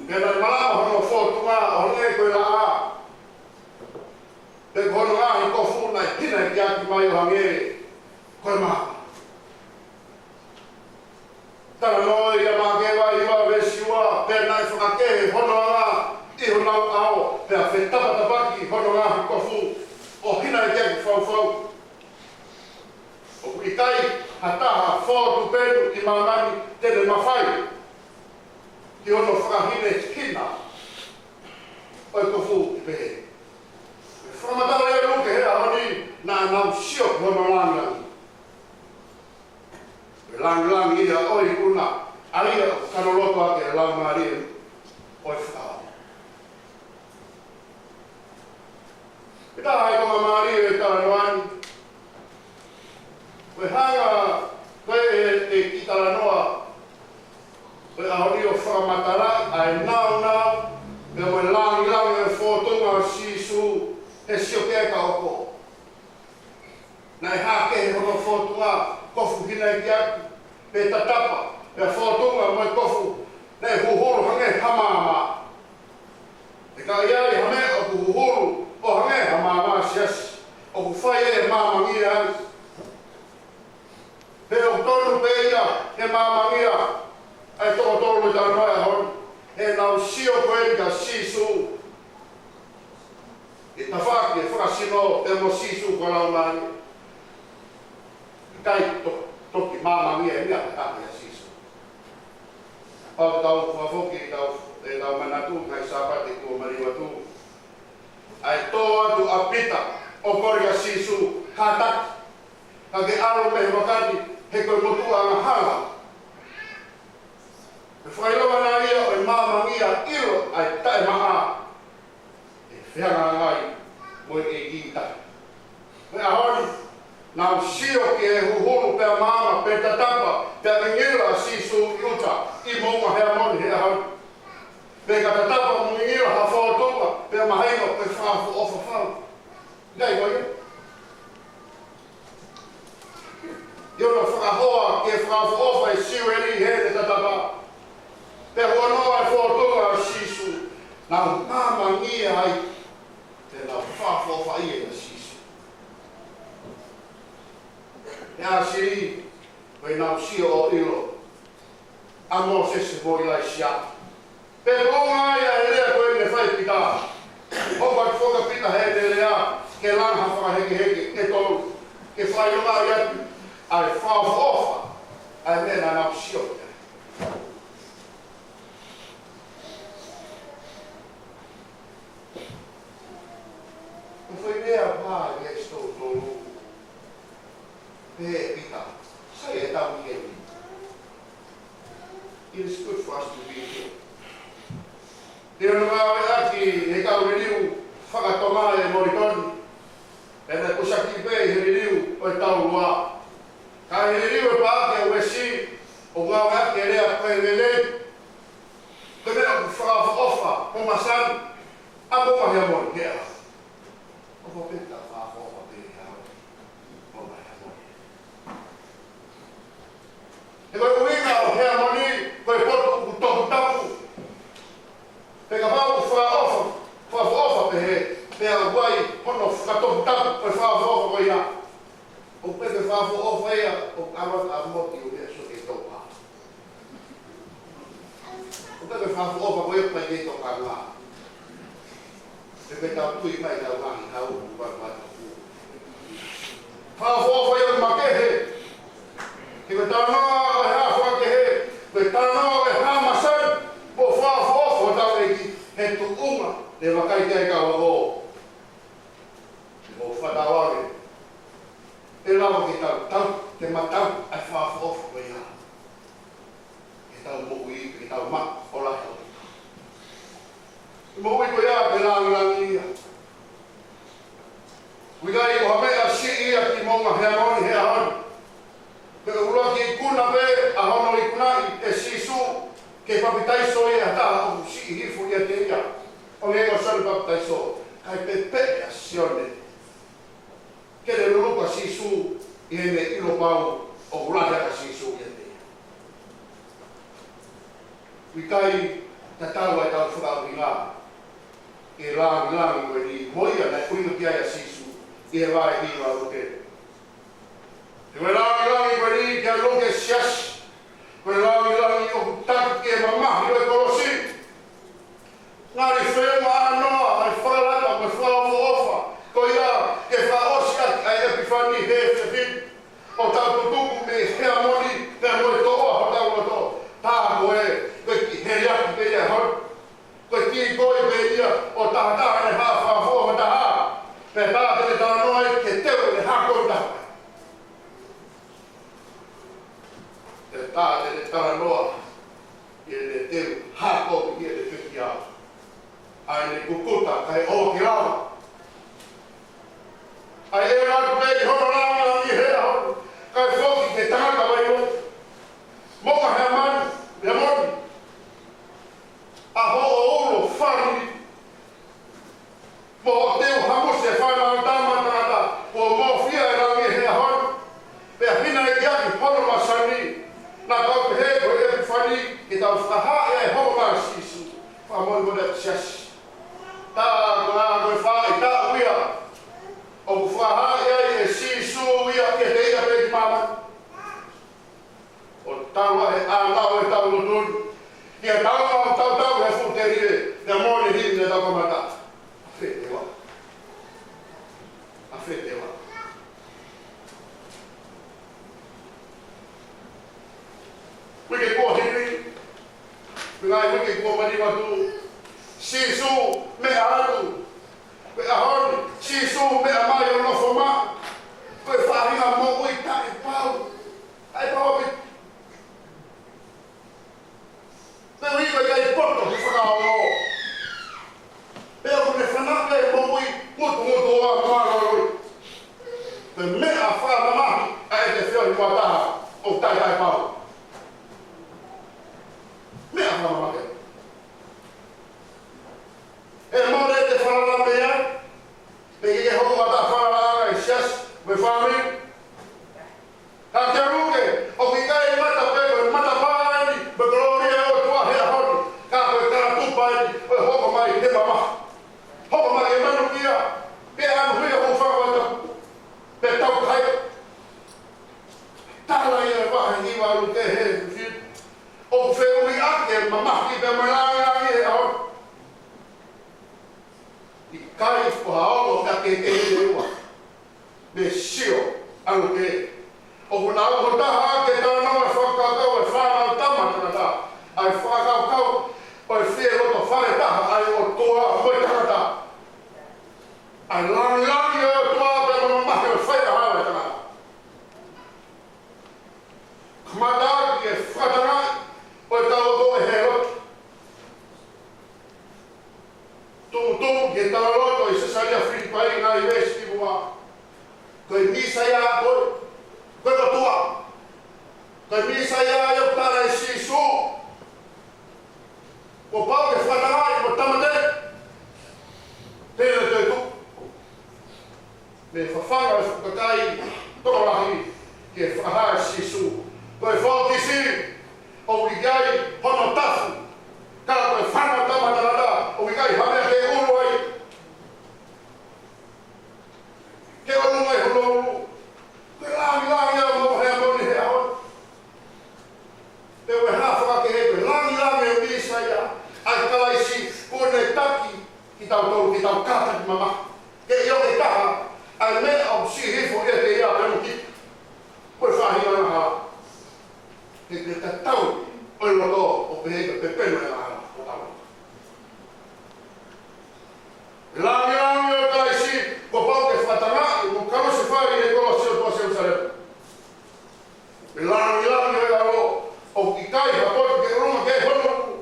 Pea naʻe malama hono fōtunga ʻo hangē ko e laʻā. Pea ko hono ngaahi kofu naʻe hinaʻekiʻaki mai ʻo hangē ko e maama. Talanoa ia Maʻake vahe hiva veesi ua, pea naʻe fakakehe hono anga ʻi hono lauʻao, pea fetapatapaki hono ngaahi kofu, ʻo hinaʻi ʻaki e faufau. ʻOku ʻikai ha taha fō tupenu ʻi māmani te ne mafai ki hono fakahinehina ʻo e kofu ʻi pehē. Fakamatala ʻe Luke he ʻaho ni, naʻa nau sio ki hono langilangi. Ko e langilangi ia ʻo e ikuna, ʻa ia ʻoku kano loto ʻaki e laumālie ʻo e fakaʻaho. Ko e taha e konga mālie ʻo e talanoa ni, ko e hanga ko ē ʻe he kiʻi talanoa ʻo e ʻaho ni ʻo fakamatalaʻi ʻa e naunau, pea mo e langilangi ʻo e fōtunga ʻo Sīsū he sio ki ai ka ʻoku naʻe hā kehe hono fōtunga, kofu hinaʻi ʻaki, pe tatapa, pea fōtunga mo e kofu, naʻe huhulu hangē ha maama. He ka ʻi ai ha meʻa ʻoku huhulu ʻo hangē ha maama, siasi, ʻoku fai e maamangia ai. Pea ʻoku tonu pē ia ke maamangia ʻa e toko tolu ʻo e talanoa he ʻaho ni, heʻenau sio ko eni kia Sīsū. ʻI he tafaʻaki ʻo e fakasino pea mo Sīsū ko e Laumālie. ʻIkai to-, toki maamangia ʻe ha taha ia Sīsū. Pau ke tau fakafoki ʻetau, ʻetau manatu ki he Sāpate kuo maliu atu. ʻA e tō atu ʻa Pita ʻo kole kia Sīsū, kātaki, ka ke ʻalu mei he vaka ni he ko e motuʻa angahala. Ko e fakaʻilonga ia ʻo e maamangia ʻilo ʻa e taʻemaʻa ʻe fehangahangai mo e ʻEiki tahi. Ko e ʻaho ni, nau sio ki he huhulu pea maama, pea tatapa, pea ngingila ʻa Sīsū ʻi ʻuta, ʻi Moʻunga Heamoni he ʻaho ni. Pea ka tatapa mo ngingila ha fōtunga, pea mahino ko e fakaʻofoʻofa fau. ʻIkai ko ia? ʻI hono fakahoa ki he fakaʻofoʻofa ʻa e Siueli heʻene tatapa, pea huanoa e fōtunga ʻo Sīsū, nau maamangia ai, pea nau fakaʻofoʻofaʻia ʻa Sīsū. Pea sili, ko ʻenau sio ʻo ʻilo ʻa Mōsese mo ʻIlaisiā. Pea ko e ngaahi lea ko eni ʻa Pita. ʻOku ʻoatu foki ʻa Pita heʻene lea ke langa ha fakahekeheke ʻe tolu, ke fakaʻilongaʻi atu ʻa e fakaʻofoʻofa ʻa e meʻa naʻa nau sio ki ai. Ko e foʻi lea pē ia ʻi he veesi tolu tolu. Pehē ʻe Pita, sai ʻetau ʻi heni. It is good for us to be here. Te u ngāueʻaki he kau liliu faka-Tonga ʻe Moulitoni, pea naʻe pushaki pē he liliu ʻo e Taulua. Ka he liliu ʻe Paʻake ʻa Uesi, ʻoku ngāueʻaki e lea ko e lelei. Ko e meʻa ʻoku fakaʻofoʻofa mo masani ʻa Moʻunga Heamoni he ʻaho. ʻOku pehē ʻoku fakaʻofoʻofa pē he ʻaho ni Moʻunga Heamoni. He ko e ʻuhinga ʻo Heamoni, ko e potu ʻoku toputapu. Pea kapau ʻoku fakaʻofoʻofa, fakaʻofoʻofa pehē, pea ʻoku ʻi ai hono fakatoputapu ʻo e fakaʻofoʻofa ko ia. ʻOku pehē ko e fakaʻofoʻofa ia, ʻoku ʻalu atu ʻa Moti ʻo meʻa sio ki he topa. ʻOku pehē ko e fakaʻofoʻofa ko ia ʻoku ʻikai ke tokanga. Pea ke tau tui mai ʻetau ngaahi hau, ʻoku ʻikai ke tau. Fakaʻofoʻofa ia ʻoku makehe. He ko e talanoa ʻo e hā fakakehe, ko e talanoa ʻo e hā masani, mo e fakaʻofoʻofa ʻo hotau ʻEiki, he tuʻunga naʻe vakai ki ai e kau ako. Mo fakaʻau ange, ʻe lava ke tau, tau, ke matau ʻa e fakaʻofoʻofa ko ia. Ke tau moʻui, ke tau maʻu ʻo lahi ʻo. Moʻui ko ia ke langilangiʻia. ʻOku ʻikai ko ha meʻa siʻi ia ki Moʻunga Heamoni he ʻaho ni. Ko e ʻuluaki ikuna pē ʻa hono ikunaʻi ʻe Sīsū ke papitaiso ia ha taha ʻoku siʻi hifo ʻiate ia. ʻO ne ʻosi papitaiso, kae pepeʻe ʻa Sione ke ne luluku ʻa Sīsū ʻi heʻene ʻilo pau ʻoku lahi ʻa Sīsū ʻiate ia. ʻOku ʻikai tatau ʻa ʻetau fakaʻuhinga ki he langilangi ko eni mo ia naʻe ʻuhinga ki ai ʻa Sīsū ʻi he vahe hiva ʻo Luke. He ko e langilangi ko eni kia Luke, siasi, ko e langilangi ʻoku taki ki he mamahi ʻo e kolosi. Ngali feinga ʻa Noa ʻa e fakalata mo e fakaʻofoʻofa ko ia ke fakaʻosi ʻaki ʻa e ʻEpifani he efiafi ni, ʻo tau tutuku mei he Heamoni pea mo e toʻoa hotau loto. Tā ko ē, ko e kiʻi heliaki pē ia ʻo e holi. Ko e kiʻi koi pē ia ʻo tahataha ʻene haʻa fakafoʻou ha taha. Pea tā te ne talanoa ai ke teu ʻene hako ʻi taha. Pea tā te ne talanoa ʻi heʻene teu hako ʻi heʻene pekia ʻa ʻene kukuta kae ʻoua ke lava. ʻA ia ʻe ʻalu pē ʻi hono langilangi he ʻaho ni, kae foki ki he tangata vaivai. Mo ka he manu, he moni. ʻA hoʻo ulo fāmili. Mo hoʻo teu hamusi e fānau tama tangata, kuo mōfia e langi he ʻaho ni. Pea hinaʻi ʻaki hono masani, naʻa tau pehē ko e ʻEpifani, ke tau fakahā ʻa e hoko mai ʻa Sīsū. Fakamolemole atu siasi. Tā ko ā ko e faʻahitaʻu ia ʻoku fakahā ai ʻe Sīsū ia kiate ia pē ki māmani. ʻO tau ʻa e ʻānau ʻetau lotu ni. Ia tau ʻa tau tau he fuʻu telie, ia mōni himi ne tau kamata. ʻAfē te wa. ʻAfē te wa. Uike kuo hili, ngaahi uike kuo maliu atu, Sīsū meʻa atu. Ko e ʻaho ni, Sīsū meʻa mai ʻo nofo maʻu. Ko e faʻahinga moʻui taʻepau. Taʻepau ʻaupito. Pea ʻoku ʻikai poto he fakaongo. Pea ʻoku ne fanongo ki he moʻui ngutungutu ʻo mālōlō. Ko e meʻa fakamamahi ʻa e ʻEfesō ua taha ʻoku taʻetaʻepau. Meʻa fakamamahi. ʻE mole te falala mei ai. Pe ke ke hoko ʻo ta falala ʻa e siasi, mo e fāmili. Ka ke luke, ʻoku ʻikai mata pē ko e matapā eni mo e kolōlia ʻo e ʻOtua he ʻaho ni, ka ko e kātupa eni ʻo e hoko mai he mamahi. Hoko mai he manukia, pea ʻalu hia ʻo fakaʻatā, pea tau kai. Tala ia ʻe he vahe hiva ʻa Luke he fitu, ʻoku feʻunga ʻaki e mamahi pea mo e langilangi he ʻaho ni. ʻIkai ko ha ongo ka ke ke ua. Mei he sio ʻa Luke. ʻOku nau ʻalu taha ke talanoa e fakakaukau ʻa e fānau tama tangata. ʻA e fakakaukau ʻo e fie loto fale taha ʻa e ʻOtua mo e tangata. ʻA e langilangi ʻo e ʻOtua pea mo e mamahi ʻo e faiʻaho ʻa e tangata. Kamata ʻaki e fakatangaʻi ʻo e kau ako ʻe he lotu. Tumutumu ki he talaloto ʻi Sesalia Filipai, ngaahi veesi ki muʻa. Ko e Mīsaia koe, ko e ʻOtua. Ko e Mīsaia ʻoku tala ʻe Sīsū. Kuo pau ke fakatangaʻi mo tāmateʻi. Pea toe tuku. Mei he fafanga ʻo e fuʻu kakai tokolahi ke fakahā ʻe Sīsū. Ko e fōkisi ʻoku ʻikai hono tafu. Ka ko e fanga tama tangata ʻoku ʻikai ha meʻa ke ʻulu ai. Ke ʻulu ai hono ʻulu. Ko e langilangi ʻa e moʻui he moʻui he ʻaho ni. Pea ʻoku hā fakakehe ko e langilangi ʻo e Mīsaia, ʻa Kalaisi, kuo ne taki kitautolu ke tau kātaki mamahi. Ke ʻio ke taha, ʻa e meʻa ʻoku siʻi hifo ʻiate ia pea mo kita. Ko e faʻahinga angahala. Ke ke tatau ʻo e loto ʻo pehē ke pepelo e angahala ʻo tau. Langilangi ʻo Kalaisi, kuo pau ke fakatangaʻi mo kalusefai he kolosi ʻo Tuʻa Selusalema. Langilangi ʻo e ʻAlo, ʻoku ʻikai ha potu ke ʻolunga ki hono ʻulu.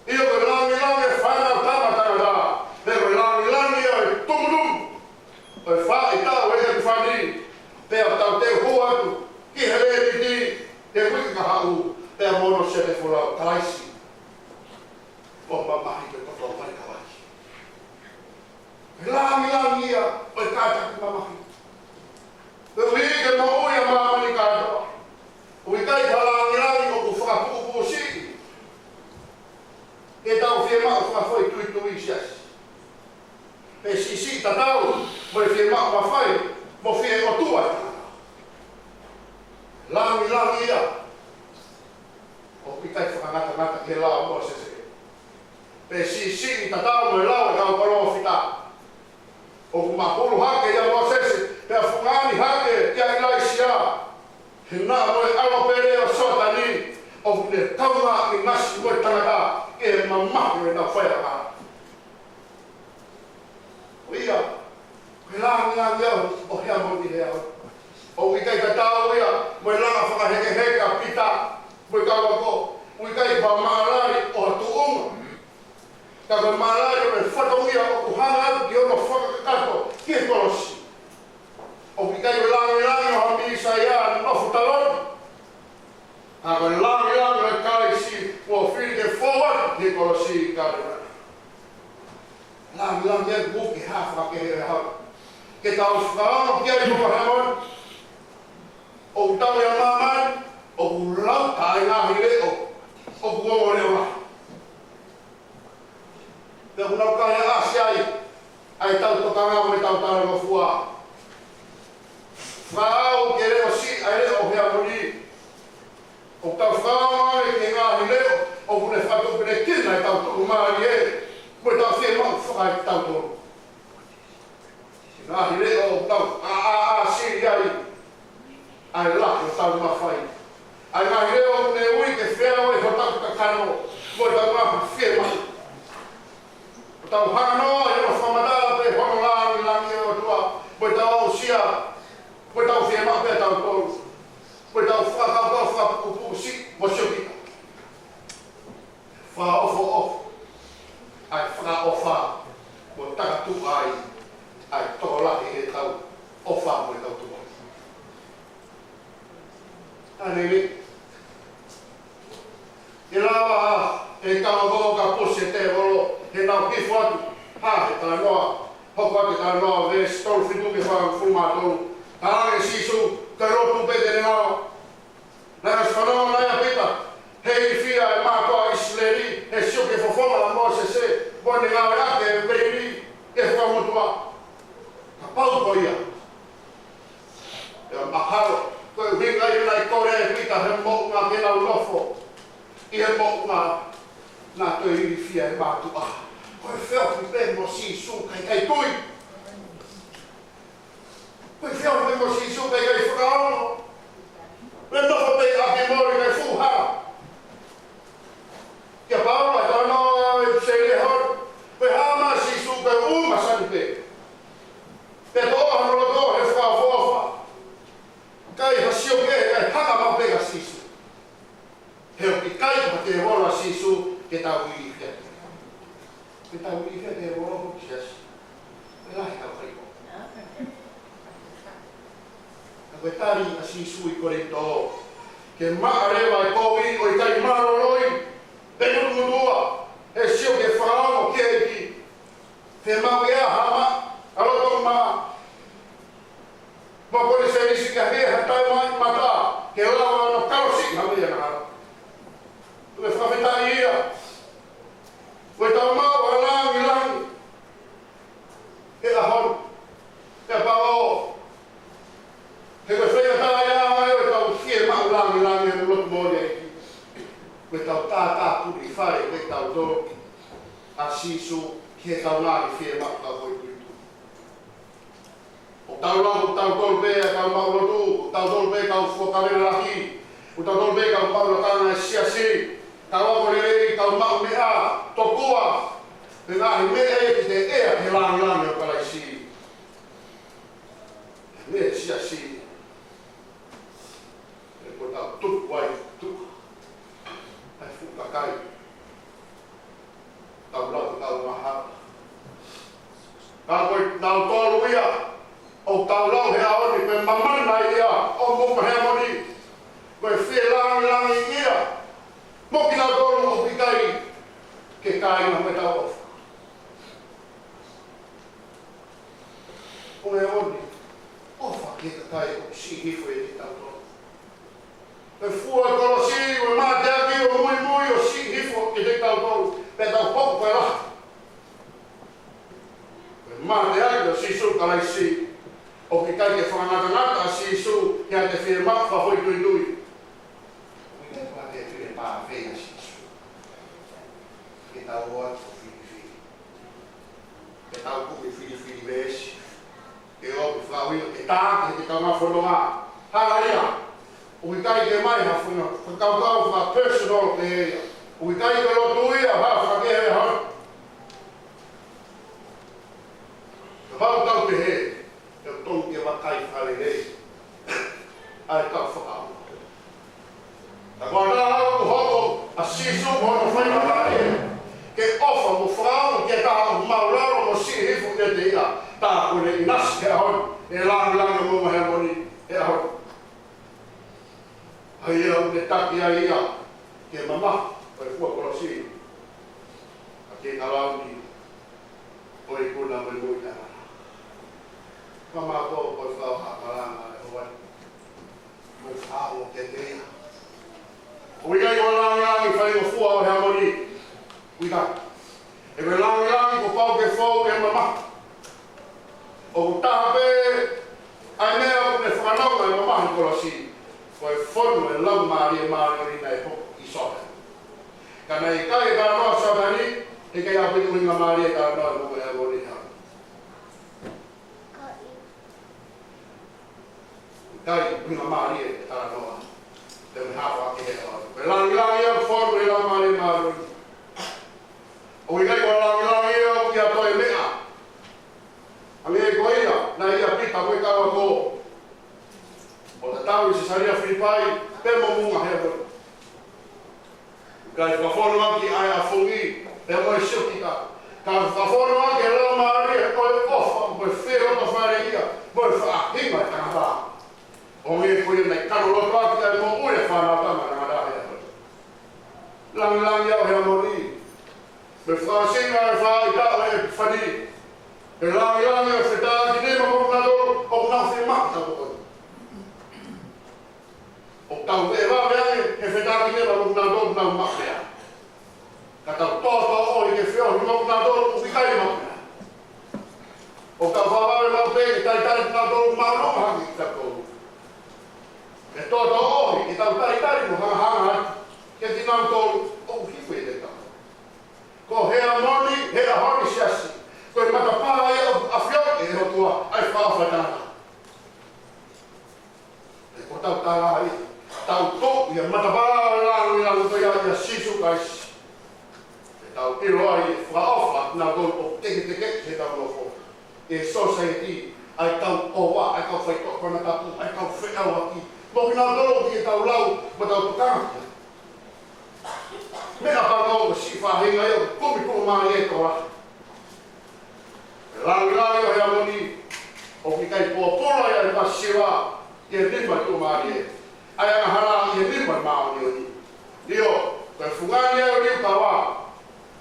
ʻIo ko e langilangi ʻo e fānau tama tangata, pea ko e langilangi ʻo e tumutumu ʻo e faʻahitaʻu ʻo e ʻEpifani, pea tau toe hū atu ki he lēmiti he uike kahaʻu, pea mo hono sētefula ʻo Kalaisi. ʻO mamahi pē kotoa mai ka lahi. Langilangi ia ʻo e kātaki mamahi. Pea ʻoku ʻikai ke moʻui ʻa māmani kātoa. ʻOku ʻikai ha langilangi ʻoku fakapuʻupuʻu siʻi. Ke tau fiemaʻu fakafoʻituitui siasi. Pe siʻisiʻi tatau mo e fiemaʻu mafai mo fie ʻOtua. Langilangi ia ʻoku ʻikai fakangatangata ki he lao ʻo Mōsese. Pea siʻisiʻi tatau mo e lau ʻa e kau palōfita. ʻOku mahulu hake ʻia Mōsese, pea fungani hake kia ʻIlaisiā. He naʻa mo e ʻAlo pele ʻo Soatani, ʻoku ne kaungā ʻinasi mo e tangata, ke mamahi ʻenau faiangahala. ʻIo, ko e langilangi ʻo Heamoni he ʻaho. ʻOku ʻikai tatau ia mo e langa fakahekeheke ʻa Pita mo e kau ako. ʻOku ʻikai pē maʻalali ʻo ha tuʻunga. Ka ko e maʻalali ʻo e fatongia ʻoku hanga atu ki hono fakakakato ki he kolosi. ʻOku ʻikai ko e langilangi ʻo ha Mīsaia nofo taloni. Ka ko e langilangi ʻo Kalaisi kuo fili ke fou atu ki he kolosi Kalevale. Langilangi ʻoku ke hā fakakehe e hau. Ke tau fakaongo ki ai mo Heamoni. ʻOku tau ia māmani, ʻoku lau taʻe ngaahi leʻo, ʻoku ongo leʻo lahi. Pea ʻoku nau kaihaʻasi ai ʻa ʻetau tokanga mo ʻetau talangofua. Fakaʻau ke leʻo siʻi ʻa e leʻo ʻo Heamoni. ʻOku tau fakaongo ai ki he ngaahi leʻo ʻoku ne fakatupulekina ʻetau tuʻumālie mo ʻetau fiemaʻu fakaetautolu. Ngaahi leʻo ʻoku tau ʻaʻaʻasi ai ʻa e lahi ʻo ʻetau mafai. ʻA e ngaahi leʻo ʻoku ne ui ke feau ai hotau kakano mo ʻetau ngaahi fiemaʻu. ʻOku tau hanganoa ʻi hono fakamatala pē hono langilangi ʻo e ʻOtua, mo ʻetau aʻusia, mo ʻetau fiemaʻu pē ʻa tautolu, mo ʻetau fakakaukau fakapupusi mo siokita. Fakaʻofoʻofa ʻa e fakaʻofa, mo takatuʻa ai ʻa e tokolahi ʻetau ʻofa mo ʻetau tuʻa. Anene. ʻE lava ʻe he kau ako ka pusi e tēvolo, he nau hifo atu, hā he talanoa, hoko atu e talanoa, veesi tolu fitu ki he fā hongofulu mā tolu. Talaange ʻe Sīsū, ko e lotu pē te ne ngāue. Naʻe ʻosi fanongo nai ʻa Pita, he ilifia e mātuʻa ʻIsileli, he sio ki he fofonga ʻo Mōsese, mo ʻene ngāueʻaki e veili ke fakamotuʻa. Kapau ko ia, ʻe mahalo, ko e ʻuhinga ia naʻe kole ai ʻe Pita he moʻunga ke nau nofo ʻi he moʻunga naʻa toe ilifia e mātuʻa. Ko e feohi pē mo Sīsū ka ʻikai tui. Ko e feohi pē mo Sīsū ka ʻikai fakaongo. Pea nofo pē ʻaki moli kae fuʻu hala. Kia Paula, talanoa ʻi he sēlehon, pea hā mai Sīsū kae ʻuma sani pē. Pea toʻo hono loto he fakaʻofoʻofa. ʻIkai ha sio kehe, kae hanga maʻu pē kia Sīsū. He ʻoku ʻikai ko ha tēvolo ʻa Sīsū ke tau ilifia. Ke tau ilifia tēvolo ʻi he siasi. Pea lahi kau kaiko. Ka ko e tali ʻa Sīsū ʻi Kolinitō, ke maʻa leva e kovi ʻo e ʻikai mālōlōʻi, pe ngutungutua, he sio ki he fakaongo ki he ʻEiki. Fiemaʻu ia ha maʻa loto maʻa. Mo ko e sēlisi ka hē ha taimi mata, ke lava ʻo kalosi ha meʻa naʻa. Tuku e fakafetaʻi ia. Ko ʻetau maʻu ha langilangi he ʻaho ni, he pao. He ko e faingataʻaʻia ia ʻo ʻetau fiemaʻu langilangi he lotu moʻoni ʻa e ʻEiki. Ko ʻetau tātāpuni fale, ko ʻetau tō ʻa Sīsū ki heʻetau ngaahi fiemaʻu ka ko e tuitui. ʻOku tau lau, ʻoku tautolu pē kau maʻu lotu, ʻoku tautolu pē kau fua kavenga lahi, ʻoku tautolu pē kau maʻu lakanga ʻa e siasi, kau ako lelei, kau maʻu meʻa, tokua, pea ngaahi meʻa ia ki he ʻea he langilangi ʻo Kalaisi. Meʻa siasi. He ko ʻetau tuku ai, tuku ai fuʻu kakai. Tau lau, tau maha. Ka ko kinautolu ia ʻoku tau lau he ʻaho ni, ko e mamana ia ʻo Heamoni. Ko e fie langilangi ia mo kinautolu ʻoku ʻikai ke kāinga mo ʻetau ʻofa. ʻO e ʻaho ni, ʻofa ki he kakai ʻoku siʻi hifo ʻiate kitautolu. Pea fua e kolosi, ʻo mateaki, ʻo muimui, ʻo siʻi hifo kiate kitautolu, pea tau hoko ko e lahi. Pea mateaki ʻo Sīsū Kalaisi, ʻoku ʻikai ke fakangatangata ʻa Sīsū kiate kinautolu fakafoʻituitui. ʻOku ʻikai ke pehē pē ʻa Sīsū. Ke tau ō atu. Tau kumi filifili veesi ke ʻomi fakaʻuhinga ke tāki ʻe he kaungā fononga. Hala ia, ʻoku ʻikai ke ʻomai ha fakaʻuhinga fakakaukau faka-personal pē ia. ʻOku ʻikai ke lotu ia, ha fakakehe ha. Kapau ʻoku tau pehē, ʻoku totonu ke vakai fakalelei ʻa e kau fakaʻauha. Ka ko e taha ʻoku hoko ʻa Sīsū ko hono faingamālie ke ʻofa mo fakaongo ki he taha ʻoku māʻulalo mo siʻi hifo ʻiate ia. Tā ko ʻene ʻinasi he ʻaho ni, ʻene langilangi mo e moʻunga Heamoni he ʻaho ni. ʻA ia ʻoku ne taki ai ia ke mamahi ʻi he fua kolosi, ʻaki e kalauni ʻo e ikuna muimui taʻengata. Ka mākou ko e kau haʻamalanga ʻe ʻoua mo fakaongo kiate ia. ʻOku ʻikai ko e langilangi faingofua ʻo e Heamoni. ʻOku ʻikai. He ko e langilangi kuo pau ke fou ʻi he mamahi. ʻOku taha pē ʻa e meʻa ʻoku ne fakanonga ʻi he mamahi kolosi, ko e fonu e Laumālie Māʻoniʻoni naʻe hoko ʻi Soatani. Ka naʻe ʻikai e talanoa ʻo Soatani, he ʻikai ʻaupito ʻuhingamālie e talanoa ʻo e moʻunga Heamoni. ʻIkai ʻuhingamālie e talanoa. Te me hafa ke he ʻaho. Ko e langilangi ia ʻoku fonu ʻi he Laumālie Māʻoniʻoni. ʻOku ʻikai ko e langilangi ia ʻoku ʻikai toe meʻa. Hangē ko ia naʻe ʻia Pita mo e kau ako ʻo tatau ʻi Sesalia Filipai pea mo e moʻunga Heamoni. ʻIkai fakafonu ʻaki ʻa e ʻafungi pea mo e siokita, ka fakafonu ʻaki e laumālie ʻo e ʻofa mo e feilaulau fale ia mo e faʻahinga ʻo e tangata. ʻO hangē ko ia naʻe kano loto ʻaki ʻa e moʻui ʻa e fānau tama tangata he ʻaho ni. Langilangi ia ʻo e Heamoni. Mo e fakaʻosinga e faʻahitaʻu ʻo e ʻEpifani. Ko e langilangi ʻo e fetākinima mo kinautolu ʻoku nau fiemaʻu tau ʻoku ʻoku tau veʻe vave ange he fetākinima mo kinautolu ʻoku nau maʻu meʻa. Ka tau tōtōʻohi ke feohi mo kinautolu ʻoku ʻikai maʻu meʻa. ʻOku tau fakavave maʻu pē ke talitali kinautolu ʻoku māʻolunga hake kitautolu. Ke tōtōʻohi ke tau talitali mo hangahanga atu kiate kinautolu ʻoku hifo ʻiate kitautolu. Ko e Heamoni he ʻaho ni, siasi, ko e matapā ia ʻoku ʻafioʻi ʻe he ʻOtua ʻa e fakaʻofa ʻa e tangata. He ko ʻetau tala ia, tau tuʻu ʻi he matapā ʻo e langilangi ko ia ʻia Sīsū Kalaisi. Ke tau ʻilo ai e fakaʻofa ʻa kinautolu ʻoku teketekeʻi heʻetau nofo, e sōsaieti, ʻa e kau ʻova, ʻa e kau faitoʻo konatapu, ʻa e kau feʻauaki, mo kinautolu ʻoku ʻikai ke tau lau mo tau tokanga ki ai. Meʻapango ko e siʻi faʻahinga ia ʻoku kumi tuʻumālie ʻi he tokolahi. Langilangi ʻo e Heamoni, ʻoku ʻikai pōpula ia ʻi he masiva ʻi he nima ʻo e tuʻumālie, ʻa e angahala ʻi he nima ʻo e māʻoniʻoni. ʻIo, ko e fungani ia ʻo e liukava,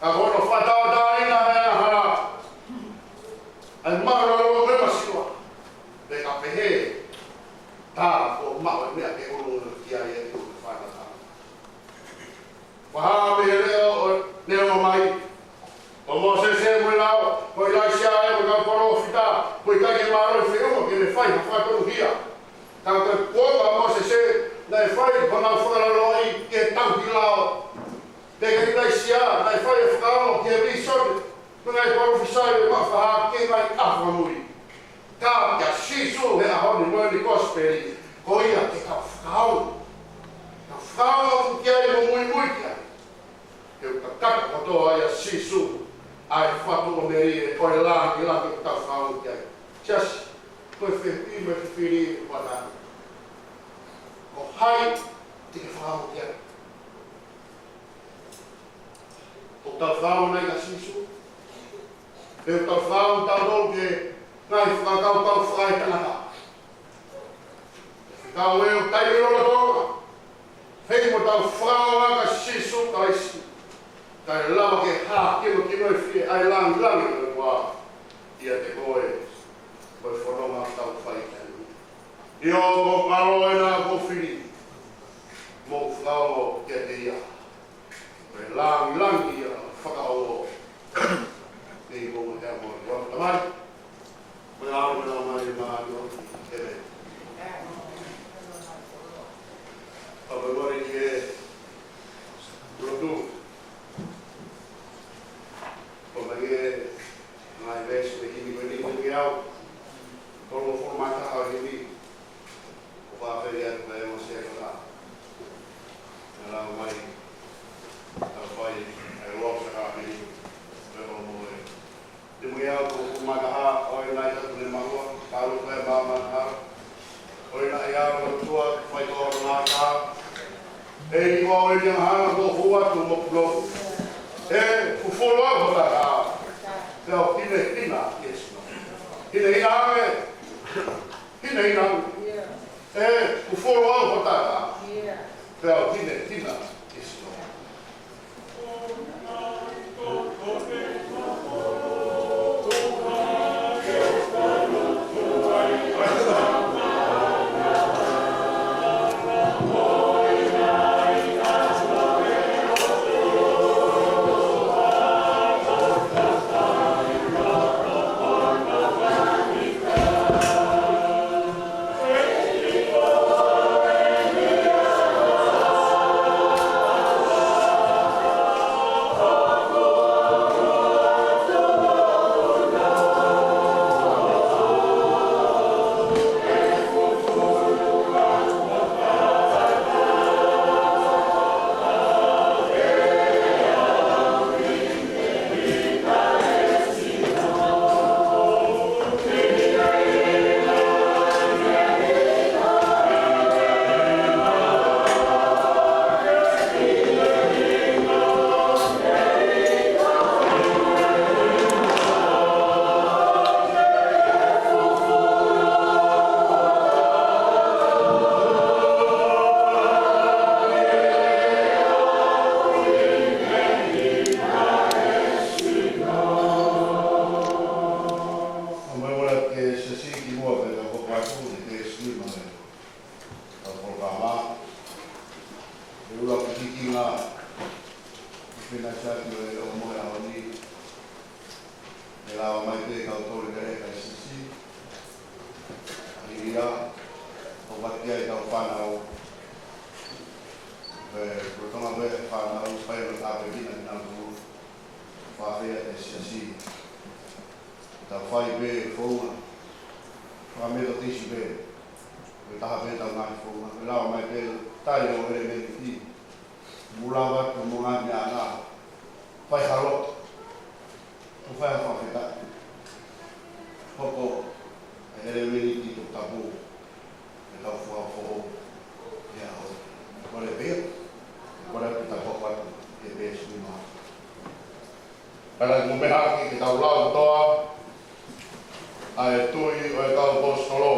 ka ko hono fakatauʻatāina ʻa e angahala, ʻa e māʻulalo mo e masiva, pea ka pehē, tā ko e maʻu e meʻa ke ʻulungaanga ki ai e tuʻu ke fānau. Fakahā mei he leʻo ʻo e neongo mai ʻo Mōsese mo e lao, ko ʻIlaisiae mo e kau palōfita, ʻoku ʻikai ke mālohi feʻunga ke ne fai ha fakatonuhia. Ka ko e kuonga ʻo Mōsese naʻe fai honau fakalaloaʻi ke tauhi lao. Pea kia ʻIlaisiae naʻe fai e fakaongo ki he vīsone mo e ngaahi palōfisai ʻo e maʻu fakahā ki he ngaahi ʻaho fakamui. Ka kia Sīsū he ʻaho ni mo ʻene kosipeli, ko ia ke tau fakaongo. Tau fakaongo ki ai mo muimui ki ai. He ʻoku kakato kotoa ʻia Sīsū ʻa e fakatuʻamelie ʻo e langilangi ʻoku tau fakaongo ki ai. Siasi, ko e fehuʻi mo e fifili ʻoku ʻatā. Ko hai te ke fakaongo ki ai? ʻOku tau fakaongo nai kia Sīsū? Pe ʻoku tau fakaongo tautolu ki he ngaahi fakakaukau fakaetangata? Fekau ʻe he taimi lolotonga, hei mo tau fakaongo kia Sīsū Kalaisi, kae lava ke hākinokino ʻe fie ʻa e langilangi ʻo e ʻOtua ʻiate koe mo e fononga ʻoku tau fai he taimi ni. ʻIo, ko e kalo ena kuo fili, mou fakaongo kiate ia. Ko e langilangi ia ʻo e fakaongo. Nei mo mo te amo ua tamai. Mo e ʻAlo mo e Laumālie Māʻoniʻoni. ʻĒmeni. Pea mo e lotu. Ko e mai e ngaahi veesi Au, tolungofulu mā taha ʻo e himi, ʻoku ou fakaafeʻi atu pē mo Siakala. Naʻa nau ō mai, naʻa nau fai ʻa e lotu fakafāmili, pea mo e. Te mui au ko Kumakaha, ʻo e nai tatu ne maua, ka ulu pē māmani ha. ʻO e nai au ko tua, fai tō ngā ka. ʻE ni ko e ni hanga ko fua tu mo pulo. ʻE, fufulu au ho taha. Pea ʻo hinehina, yes, no. Hinehina ange. Hinehina. ʻE, fufulu au ho taha. Pea ʻo hinehina, yes, no. Mai ora ke sesi ki muʻa pea ka ko patu ni ke sesi mai. Ka ko pama. E ula ki ki nga. Fina sa ki o mo ya oni. ʻE lava mai pē kau tole kere kai sisi. ʻA ia, ʻo vatia e kau fānau. Pea, ko Tonga pē fānau, fai ʻo tāpekina ki nau tū. Fāfea e siasi. Tau fai pē founga. Fakametotisi pē. Ko e taha pē tau ngaahi founga. ʻE lava mai pē tai ʻo ʻelemēniti. Mula vatu mo ngaahi meʻa. Fai ha lotu. ʻO fai ha fakafetaʻi. Hoko e ʻelemēniti Toputapu. ʻE tau fua foʻou. ʻIa ʻo. Kole pē. Kole pē tau hoko atu. ʻE pē sui mā. Ka naʻa mo mehaki ke tau lau toa. ʻA e Tui ʻo e Kau ʻAposetolo.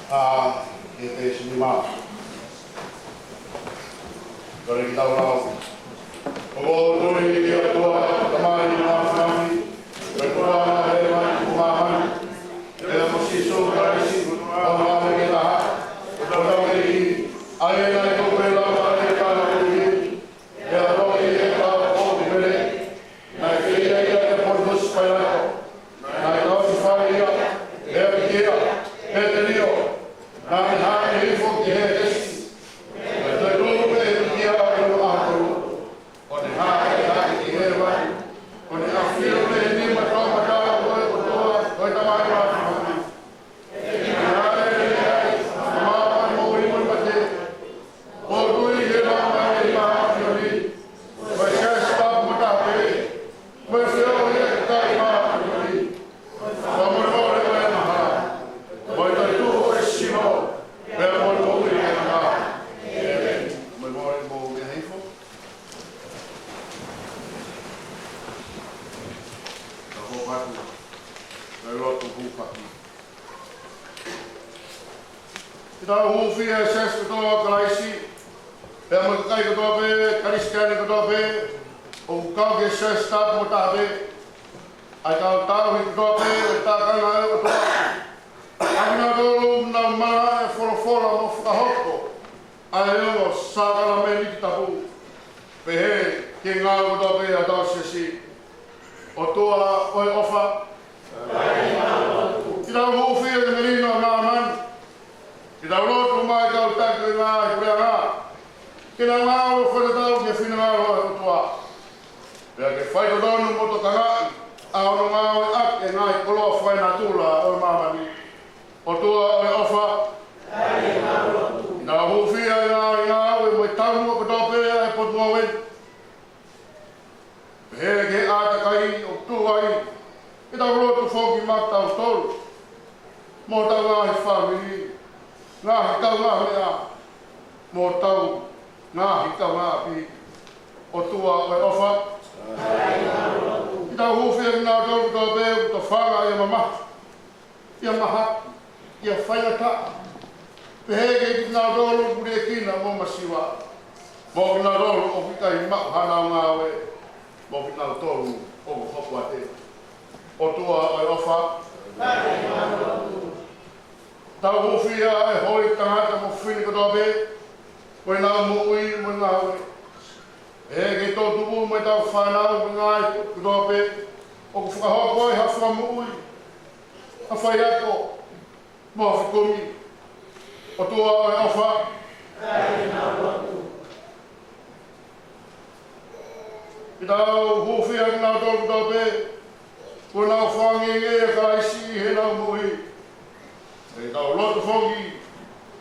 ʻA e veesi nima. Kole ke tau lau. ʻOku ou tui ki he ʻOtua, Tamai māfimafi, ʻOtua naʻe ʻomai ʻi māmani, pea mo Sīsū Kalaisi, ʻa e ʻOtua pē taha, ʻa hotau ʻEiki, ʻa ia naʻe tuʻu pē ʻi he lava ʻo e kāinga, pea toki ʻi he kau ʻofefine, naʻe fili ia ʻe Pontius Pailato, naʻe tauhi fale ia, pea pikia, pea telio, naʻa ne hāʻele hifo ki Hētesi, naʻe toe tuʻu pē ʻi he pikia ʻi he ʻaho tolu, ʻo ne hāʻele hake ki hēvani, ʻo ne ʻafio ʻi he nima toʻomataʻu ʻo e ʻOtua, ʻo e Tamai māfimafi. Ke tau hūfia he siasi kotoa ʻo Kalaisi, pea mo e kakai kotoa pē, Kalisitiane kotoa pē, ʻoku kau ki he siasi tapu mo taha pē, ʻa e kau tauhi kotoa pē ʻo e tākanga ʻo e ʻOtua. ʻA kinautolu naʻa nau maʻu e folofola mo fakahoko ʻa e ongo sākalamēniti tapu. Pehē ki he ngāue kotoa pē ʻa hotau siasi. ʻOtua ʻo e ʻofa. Ke tau hūfia he melino ʻa māmani. Ke tau lotu mai kau taki ʻo e ngaahi puleʻanga. Ke nau ngāue fakatatau ki he finangalo ʻo e ʻOtua. Pea ke faitotonu mo tokangaʻi ʻa hono ngāue ʻaki e ngaahi koloa fakaenatula ʻo e māmani. ʻOtua ʻo e ʻofa, ʻi heʻetau hūfia ʻi he ngaahi ngāue mo e taumuʻa kotoa pē ʻa e potungāue ni, pehē ki he ʻātakai ʻoku tuʻu ai, ke tau lotu foki maʻatautolu mo hotau ngaahi fāmili, ngaahi kaungāmeʻa, mo hotau ngaahi kaungāʻapi. ʻOtua ʻo e ʻofa, ʻi heʻetau hūfia kinautolu kotoa pē ʻoku tofanga ʻi he mamahi, ʻi he mahaki, ʻi he faingataʻa, pehē ki he kinautolu ʻoku liʻekina mo masiva, mo kinautolu ʻoku ʻikai maʻu haʻanau ngāue, mo kinautolu ʻoku hopoate. ʻOtua ʻo e ʻofa, ʻi heʻetau hūfia e hoi tangata mo fefine kotoa pē, ko ʻenau moʻui mo e ngāue, pehē ki he toʻutupu mo ʻetau fānau mo e ngaahi kotoa pē ʻoku fakahoko ai ha fakamoʻui, ha faiako, mo ha fekumi. ʻOtua ʻo e ʻofa, ʻi heʻetau hūfia kinautolu kotoa pē kuo nau fakaange ʻa Kalaisi ʻi heʻenau moʻui, ʻi heʻetau lotu foki,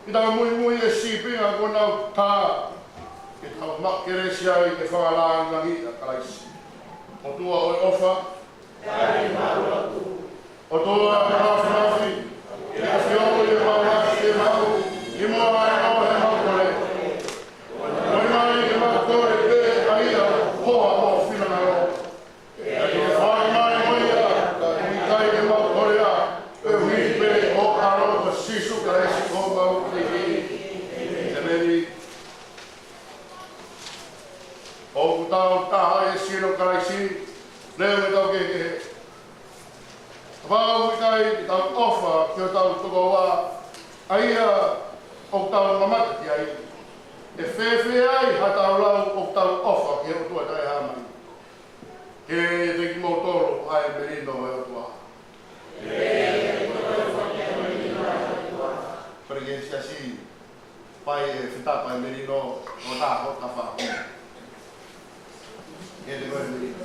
ʻi heʻetau muimui he sīpinga kuo nau tā, ke tau maʻu kelesi ai ke fakalāngilangiʻi ʻa Kalaisi. ʻOtua ʻo e ʻofa, ʻOtua ʻo e māfimafi, ke ʻafioʻi ʻemau ngaahi fiemaʻu, ʻi muʻa ʻi heʻemau kole. Moʻui mai ke mau kole pē ʻa ia ʻoku hoa hoʻo finangalo. Pea ke ke foaki mai mo ia, ʻoku ʻikai ke mau kole ā, koeʻuhi pē ko ho ʻAlo ko Sīsū Kalaisi ko homau ʻEiki. ʻĒmeni. ʻOku tau taha ʻi he sino ʻo Kalaisi, neongo ʻetau kehekehe. Kapau ʻoku ʻikai ke tau ʻofa ki hotau tokoua, ʻa ia ʻoku tau mamata ki ai, ʻe fēfē ai haʻatau lau ʻoku tau ʻofa ki he ʻOtua Taʻehāmai? Ke ʻiate kimoutolu ʻa e melino ʻo e ʻOtua. Pea ki he siasi, fai e fetapa e melino ʻo tā ho tafa. Ke te koe melino.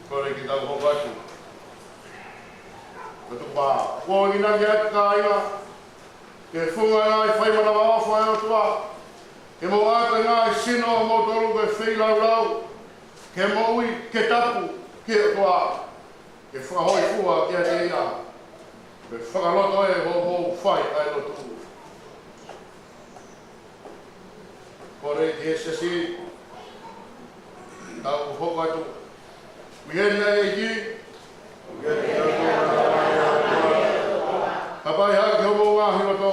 Kole ke tau hoko atu. Ko e tuku pā. Kuo u enginaki atu kāinga, ki he funga ʻo e ngaahi fai manavaʻofa ʻa e ʻOtua, ke mou ʻatu e ngaahi sino ʻomoutolu ko e feilaulau, ke moʻui, ke tapu ki he ʻOtua, ke fakahōifua kiate ia, ke fakalotoʻi hoʻomou fai ʻa e lotu. Kole ki he siasi, tau hoko atu. ʻUi heni ʻa e ʻEiki. Kae ʻai hake homou ngaahi loto.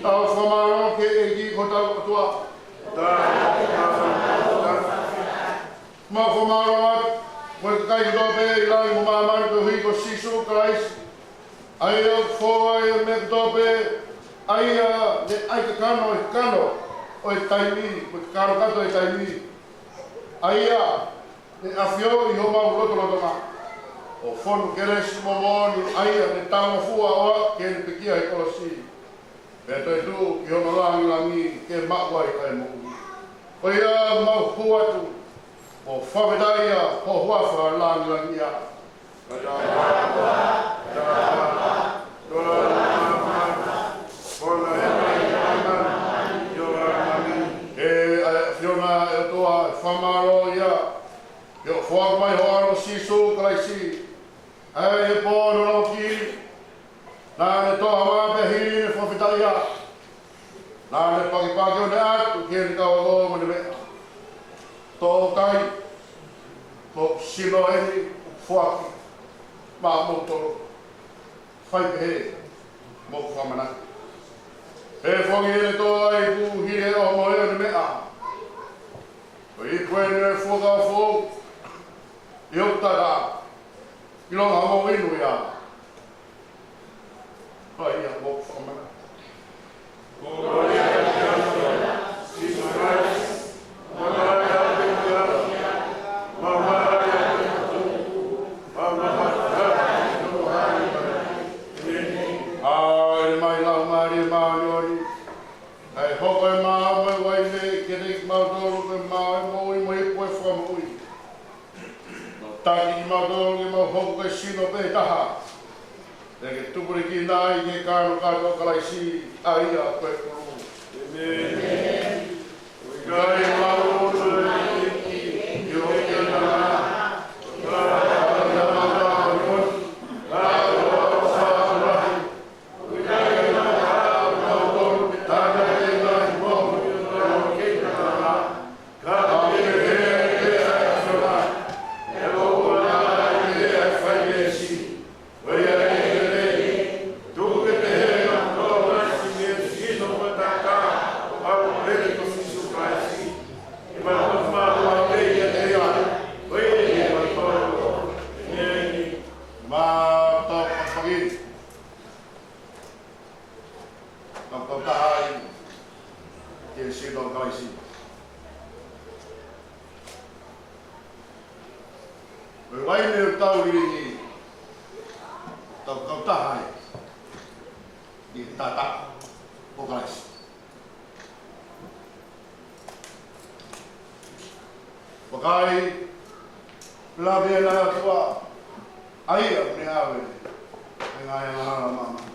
Tau fakamālō ki he ʻEiki ko hotau ʻOtua. Mau fakamālō atu mo e kakai kotoa pē ʻi langi mo māmani koeʻuhi ko Sīsū Kalaisi, ʻa ia ʻoku fou ai e meʻa kotoa pē, ʻa ia naʻe ʻai kakano ʻi he kakano ʻo e taimi, mo e kakano kakato ʻo e taimi, ʻa ia naʻe ʻafioʻi ʻi homau lotolotonga, ʻo fonu kelesi mo moʻoni, ʻa ia naʻe talangofua ʻo aʻu ki heʻene pekia ʻi he kolosi, pea toetuʻu ki hono langilangi ke maʻu ai ʻa e moʻui. Ko ia mau hū atu, ʻo fakafetaʻi ʻa ho huafa langilangiʻia. Ke ʻa e ʻAfiona ʻo e ʻOtua ʻe fakamālō ia, ʻi hoʻo foaki mai ho ʻAlo Sīsū Kalaisi, ʻa ia ʻi he pō naʻe lōki, naʻa ne toʻa mā pea hili ʻene fakafetaʻia, naʻa ne pakipaki ʻo ne ʻatu ki heʻene kau ako mo ne meʻa, Toʻo ʻo kai, ko hoku sino eni ʻoku foaki maʻamoutolu. Fai pehē, mou fakamanatu. He foaki ʻene toʻa ʻi he ipu, hili ʻene ʻoho mo ne meʻa, ko e ipu eni ʻo e fuakava foʻou ʻi hoku taʻataʻa. ʻIlonga hoʻomou inu ia, ʻa ia mou fakamanatu. Kae hoko ʻa e maama ʻo e uaine kiate kimautolu ko e maama ʻo e moʻui mo e ipu ʻo e fakamoʻui. Mo taki kimautolu ke mau hoko ko e sino pē taha te ke tupulekina ai ki he kānokato ʻo Kalaisi, ʻa ia ko e ʻulu. ʻĒmeni. Mau tau fakafakafiki. Tau tau taha ai ki he sino ʻo Kalaisi. Ko e uaine ʻoku tau lilingi, tau kau taha ai ki he taʻataʻa ʻo Kalaisi. Vakai, lave ʻa e ʻOtua, ʻa ia ʻoku ne ʻave ʻa e ngaahi angahala ʻo māmani.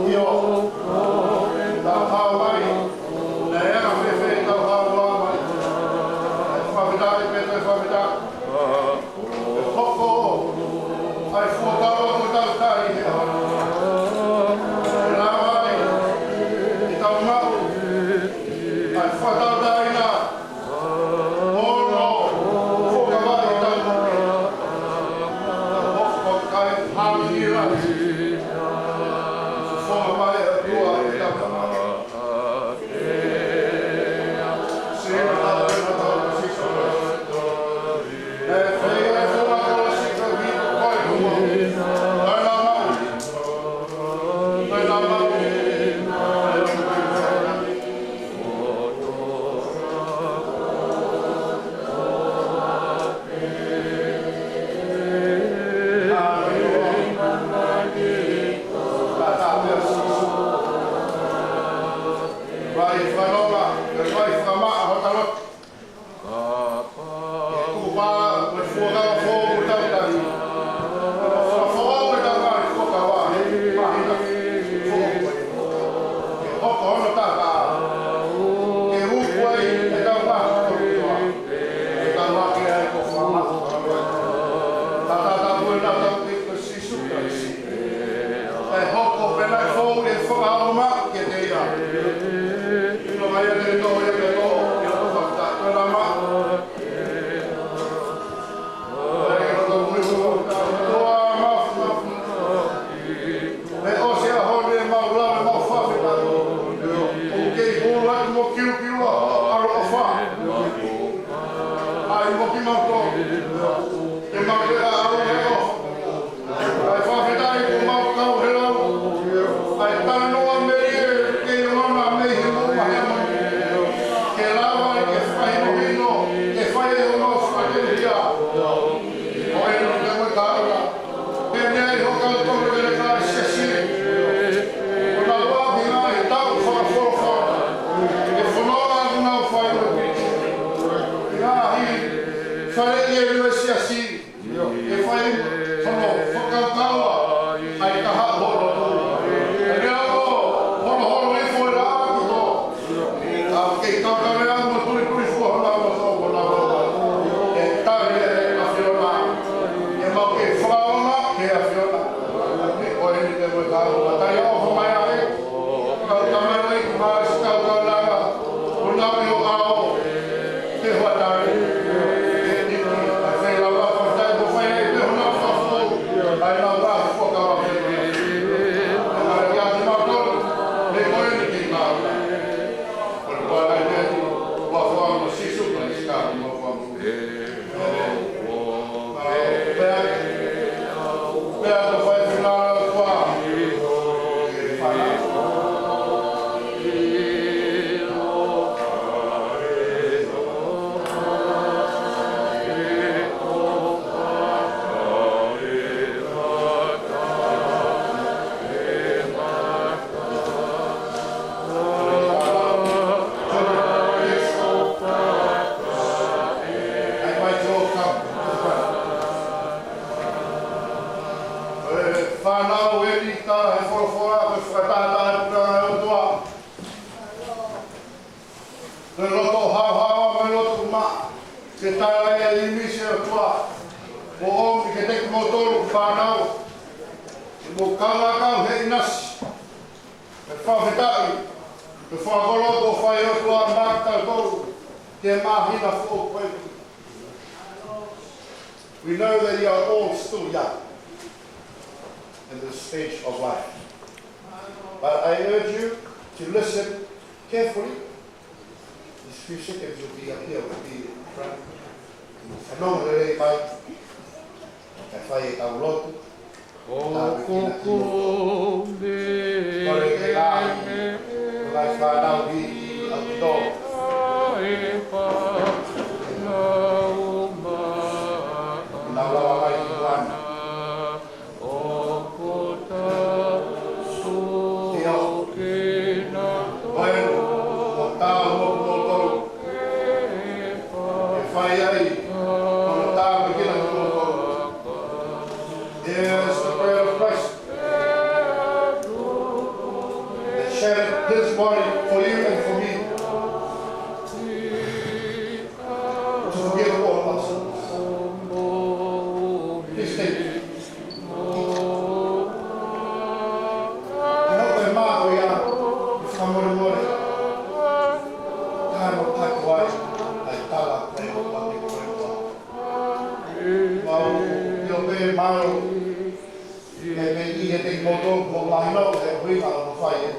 ʻIo, tau hao mai, naʻe anga fēfē ʻetau haohaoa mai? Fakafetaʻi pē, toe fakafetaʻi. Hoko ʻa e fuakava kuo tau tali he ʻaho ni. Lava ai ke tau maʻu ʻa e fakatauʻatāina ʻo hono fuakava ʻi heʻetau moʻui. Tau hoko ko e kakai hangi lahi. Fofonga mai ʻa e ʻOtua ʻi heʻetau moʻui. Vai fanonga, vai fama, hotalo. Kupa, vai fuakava fou, tau tali. Fou, tau tali, fuakava, mahina, fou. Hoko hono taha. Ke uku ai, ʻetau maha. ʻEtau hake ai ko fama. Tata tapu ʻe nautolu ki he Sīsū Kalaisi. ʻE hoko pē naʻe fou ʻi he fakaʻaonga. Kiate ia. ʻIlo mai ʻa e tō ia ke tō, ʻio, fakataha, tō nama. ʻOku ʻi loto mui, fakataha, tō a mafu, mafu. Mei ʻosi ʻa hono ʻemau lava, ʻemau fakafetaʻi. ʻOku kei hulu atu mo kiukiu ʻa e ʻaloʻofa. ʻAi mo kimautolu. Ke mau ke ʻaʻau he ʻofa. ʻAi fakafetaʻi kuo mau kau he lau. ʻAi talanoa melie ke ʻi ʻolunga mei he moʻunga Heamani. Ke lava ke fakahinohino, ke fai ʻemau fakatefia. Ko eni te mo e kāula. Pea mei ai ho kau tonu ke le kā siasi. Ko nau ʻapi ngaahi tau fakafolofola. Ke fononga ʻoku nau fai mo e piti. Ngaahi fale ʻi he niu e siasi. Ke fai hono fakakaukau ʻa e kahaʻu hono. Ke lea ko hono hono i foe la kuto. Ka ke kaukau lea mo tuli tuli fua hono hono hono hono. Ke tali e ʻAfiona. Ke mau ke fakaʻola ke ʻAfiona. Ke ko eni te mo e kau. Ka tai o ho mai ake. Kau tamai mai ki mai si kau kau langa. Ko nau i o ao. Ke hoa tari. Ke tiki. Ka fai lau a fai tai ko fai e te hona fafu. Ai lau a fua kau a fai. Ka lau a ki mau tolu. Ke ko eni ki kau. Ko le kua lai mea. Kua fua mo Sīsū Kalaisi ka mo fua mo. Fānau, eni tala he folofola, ko e fakataha atu ʻa e ʻOtua. Ko e loto haohaoa mo e loto maʻa, ke tala ia ʻi misi ʻOtua. Ko ʻomi kiate kimoutolu fānau. ʻI mo kau a kau he ʻinasi. Ko e fakafetaʻi, ko e fakakoloa kuo fai ʻe he ʻOtua maʻatautolu, ke māhina foʻou ko eni. We know that you are all still young in this stage of life. But I urge you to listen carefully. These few seconds will be up here, will be in front. Fanongo lelei mai. Kae fai ʻetau lotu. ʻOku ou kole ke ngaahi, ngaahi fānau hiki ʻaupito. Nau lava mai ki Kuana. ʻIo. Ko e, ko tau mo kimoutolu. Ke fai ai, ko tau mo kimoutolu. There's the blood of Christ that shed his body for you and for me to forgive all of us. Please take it. Ke hoko e mā ko ia, ke fakamolemole. Ka no taku ai, ʻa e tala ko e ʻOtua, ko e ʻOtua. Mau, ʻio pē mālō. Mei, mei ʻiate kimoutolu, kuo mahino, he ʻuhinga ʻoku fai ē.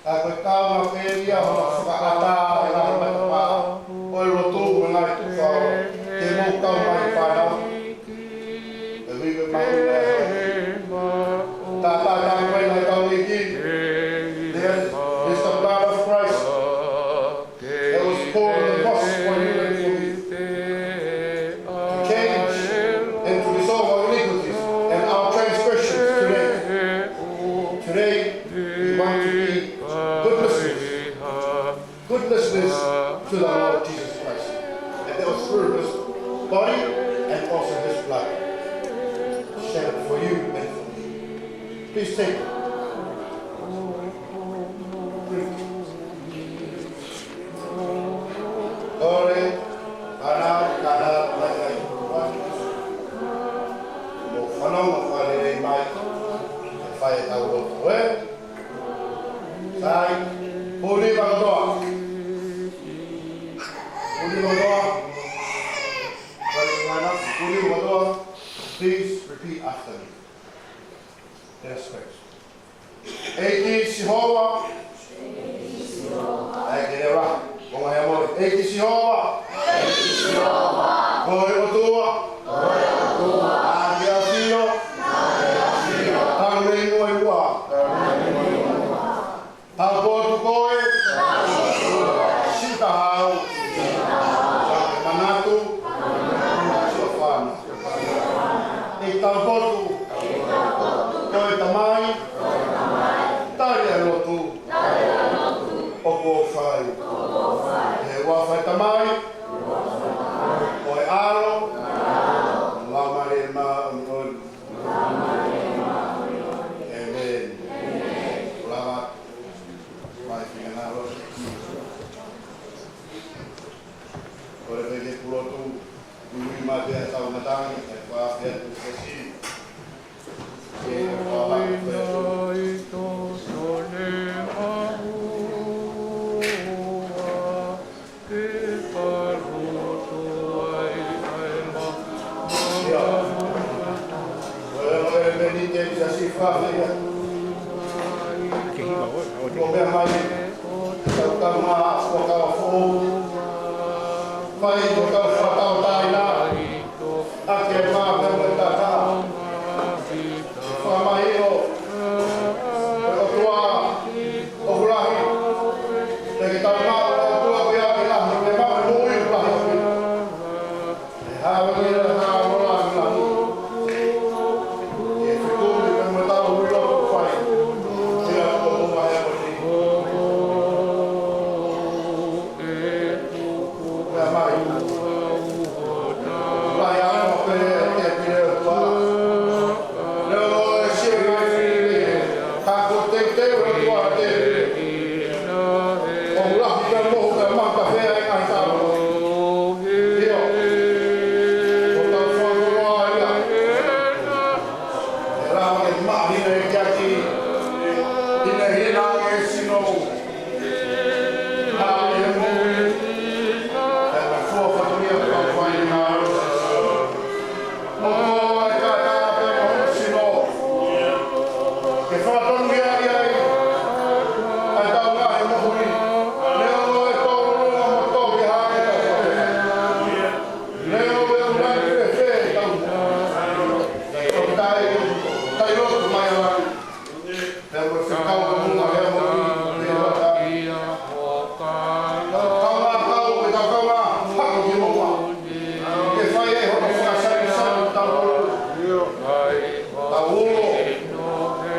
Ka ko e kaunga pē ia hono fakaʻatā e ngaahi matapā ʻo e lotu mo e ngaahi tukufakaholo. Ke mou kau mai fānau. Ke ui ke mau ina e hau. Tātātā mai ngaahi kau iki. There is the blood of Christ that was poured on the cross for you and for me. To change and to dissolve our iniquities and our transgressions today. Today, we want to be good listeners, good listeners to the Lord Jesus Christ. And that was through his body and also his blood shed for you and for me. Please take it. Drink. Kole, fānau, kānau, mai, mai, mai. Mou fanongo fakalelei mai. Ke fai ʻetau lotu, ē? Ai, puli kotoa. Puli kotoa. Puli kotoa. Please repeat after me. Respect. ʻEiki Sihova. ʻAi ke leva. Ko e meʻa mo e. ʻEiki Sihova. Ko e ʻOtua. ʻAki ʻafio. Talu mei muʻa ʻi muʻa. Taupotu koe. Siʻi Taʻahau. Manatu. Siʻofa na. ʻEiki Taupotu. Ko e Tamai. Tali e lotu. ʻOku ou fai. ʻI he huafa ʻo e Tamai. Ko e ʻAlo. Laumālie Māʻoniʻoni. ʻĒmeni. Lava. Mai fina ngalo. Kole pē ke pulotu. Ui mate a tau matangi. ʻE fāfia tu fesi. Ko e meʻa mai, tau tau mā, ko tau fō. Fai, ko tau fō, tau tai nā. ʻAke mā, ko e tata. Fakamahino, ko e ʻOtua, ʻoku lahi. Te ke tau mā, ko e ʻOtua, ko ia ke lahi, ke mā, ko e moʻui, ʻoku lahi. ʻE hāvani, ʻe hāvani, ʻe fekumi, ʻe mo tau ui loto fai. Sila ko hoa he ʻaho ni. Pea mai. Lai ano pe te pile tua. Leo e sia ngai fili. Ka ko te te ua tua te. ʻOku lahi ka mohu ka mata fea e ngaahi tau. ʻIo. ʻO tau fakakoloa ia. ʻE lava ke maʻu hina e kiaki. Hina hina e sino. ʻA e moʻui. ʻE ma fua fatongia ka fai na. ʻO ko e kātā pē mo hono sino. Ke fakatongia ia ai. ʻA e tau ngaahi moʻui. Leo e tōlonga mo tō ke hake tau pē. Leo e unani fēfē tau. ʻO tai, tai lotu mai ala. Pea mo e fekau ka munga leo mo i, pea mo e tai. Tau kaungā kau, ke tau kaungā haʻu ki muʻa. Ke fai e hono fakasāisāi tau. Tau ulo.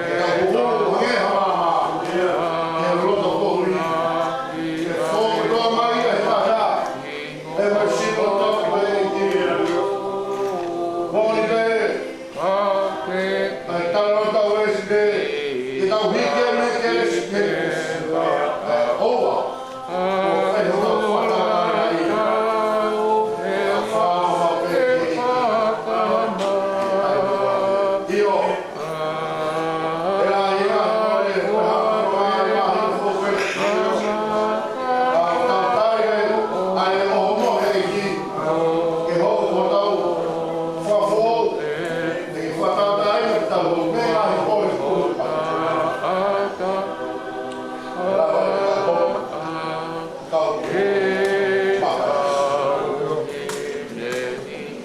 Ke tau ulo, hangē ha māmā. Ke loto kohui. Ke fō, ke loa mai, ke tata. E mo sino tau koe ki. Moʻoni pē. ʻAi talo tau esi pē. Ke tau hiki e me ke esi pē. ʻAi ʻoua. ʻO fai ho tau fata ai. ʻAi fāma pē ke hiki. ʻIo.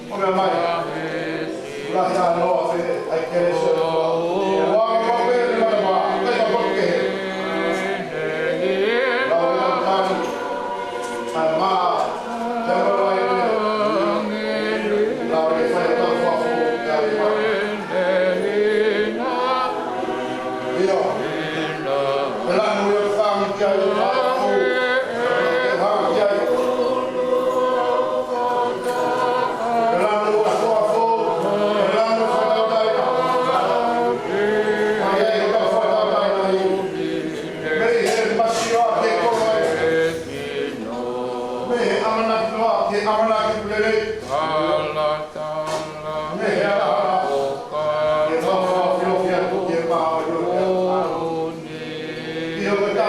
ʻO meʻa mai, ula hea noa pē, ʻai kelesi ʻo e ʻOtua. Ua ke kau pē, ni mata mā, kai ka potu kehe. Lau e lau tani, ʻai mā, te mā lau e, lau e fai tau fua fua, te ʻai mā. ʻIo. ʻE lanu e fanga ki ai, ʻe fanga ki ai. ʻE lanu e fua fua, ʻe lanu e fakatautaina. Ai ai, ʻe fakatautaina ai. Mei he masiva ke kolo ai. Mei he ʻamanaki noa, ke ʻamanaki lelei. Mei he ala. Ke tau fakafiofia atu ki he pā o Ioke. Ioke ka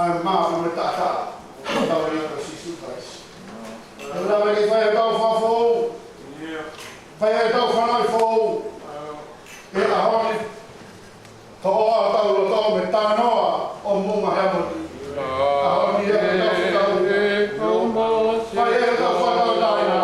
ʻA e mā ʻo e taʻataʻa, ʻo tau ʻia Sīsū Kalaisi. ʻE lava ke fai ʻetau fakafoʻou. Fai ʻetau fanauʻi foʻou. ʻI he ʻaho ni, toʻo ʻa hotau loto mei he talanoa ʻo Moʻunga Heamoni. ʻAho ni ʻe ʻetau fekau. Fai ʻetau fakatauʻatāina.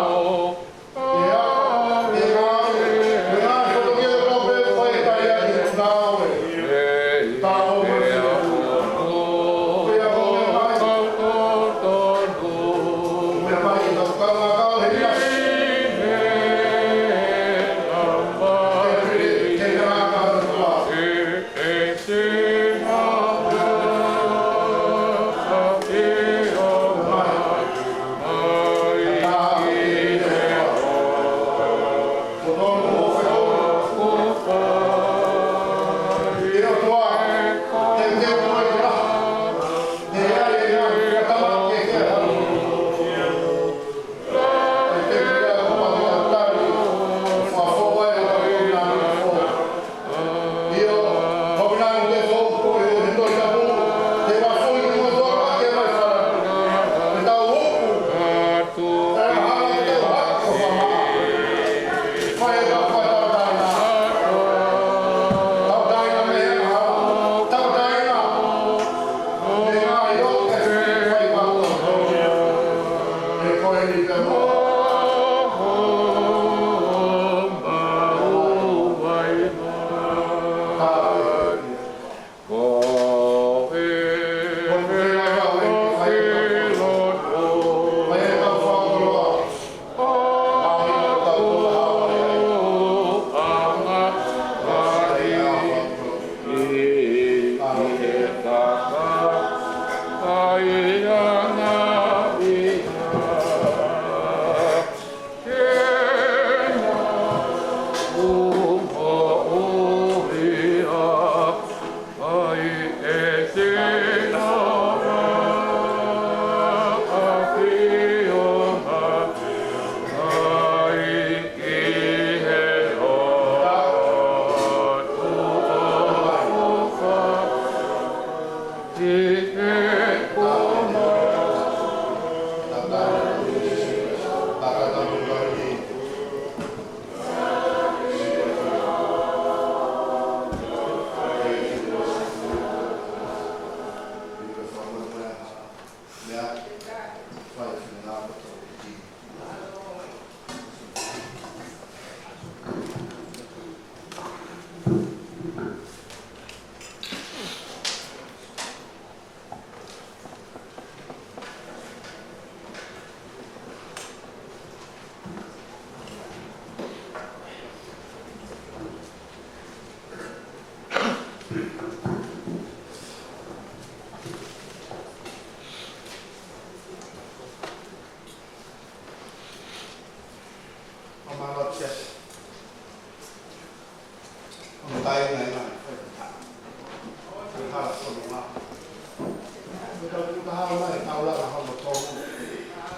Ko e tau tuʻu taha mai, tau lava hono tolu.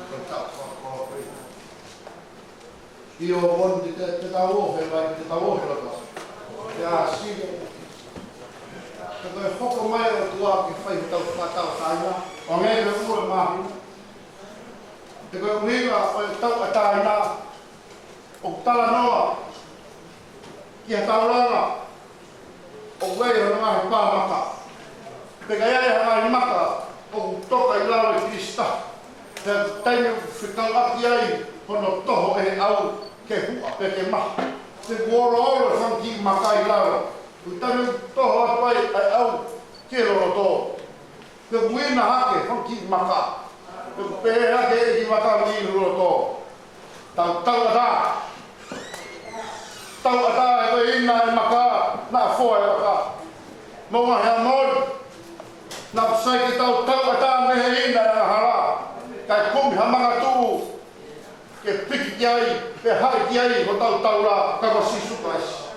Ko e tau fakakoloa. ʻIo, ʻoku te, te, te tau ō he vai, te tau ō he loto. Te ʻasi. Te ko e hoko mai ʻa e ʻOtua ke fai hotau fakatauʻatāina. ʻO ngē ke ua mahi. Te ko e ʻuhinga ʻo e tauʻatāina. ʻOku talanoa ki ha taulanga ʻoku ʻi ai hono ngaahi pā maka. Pea ka ʻi ai ha ngaahi maka ʻoku toka ʻi lalo ʻi Kilisita. Pea taimi ʻoku fekauʻaki ai hono toho ʻe he ʻau ke huʻa pe ke maha. Pea kuo oloolo e fanga kiʻi maka ʻi lalo. Ko e taimi ʻoku toho atu ai ʻa e ʻau ki he loloto. Pea kuo ina hake e fanga kiʻi maka. Pea kuo pehē hake e kiʻi maka mei loto. Tau tauʻatā. Tauʻatā he ko e ina e maka, naʻa foa e maka. Moʻunga Heamoni. Naʻa sai ke tau tauʻatā mei he ina e angahala. Kae kumi ha maka tuʻu ke piki ki ai, pe haʻi ki ai hotau taula, ka ko Sīsū Kalaisi.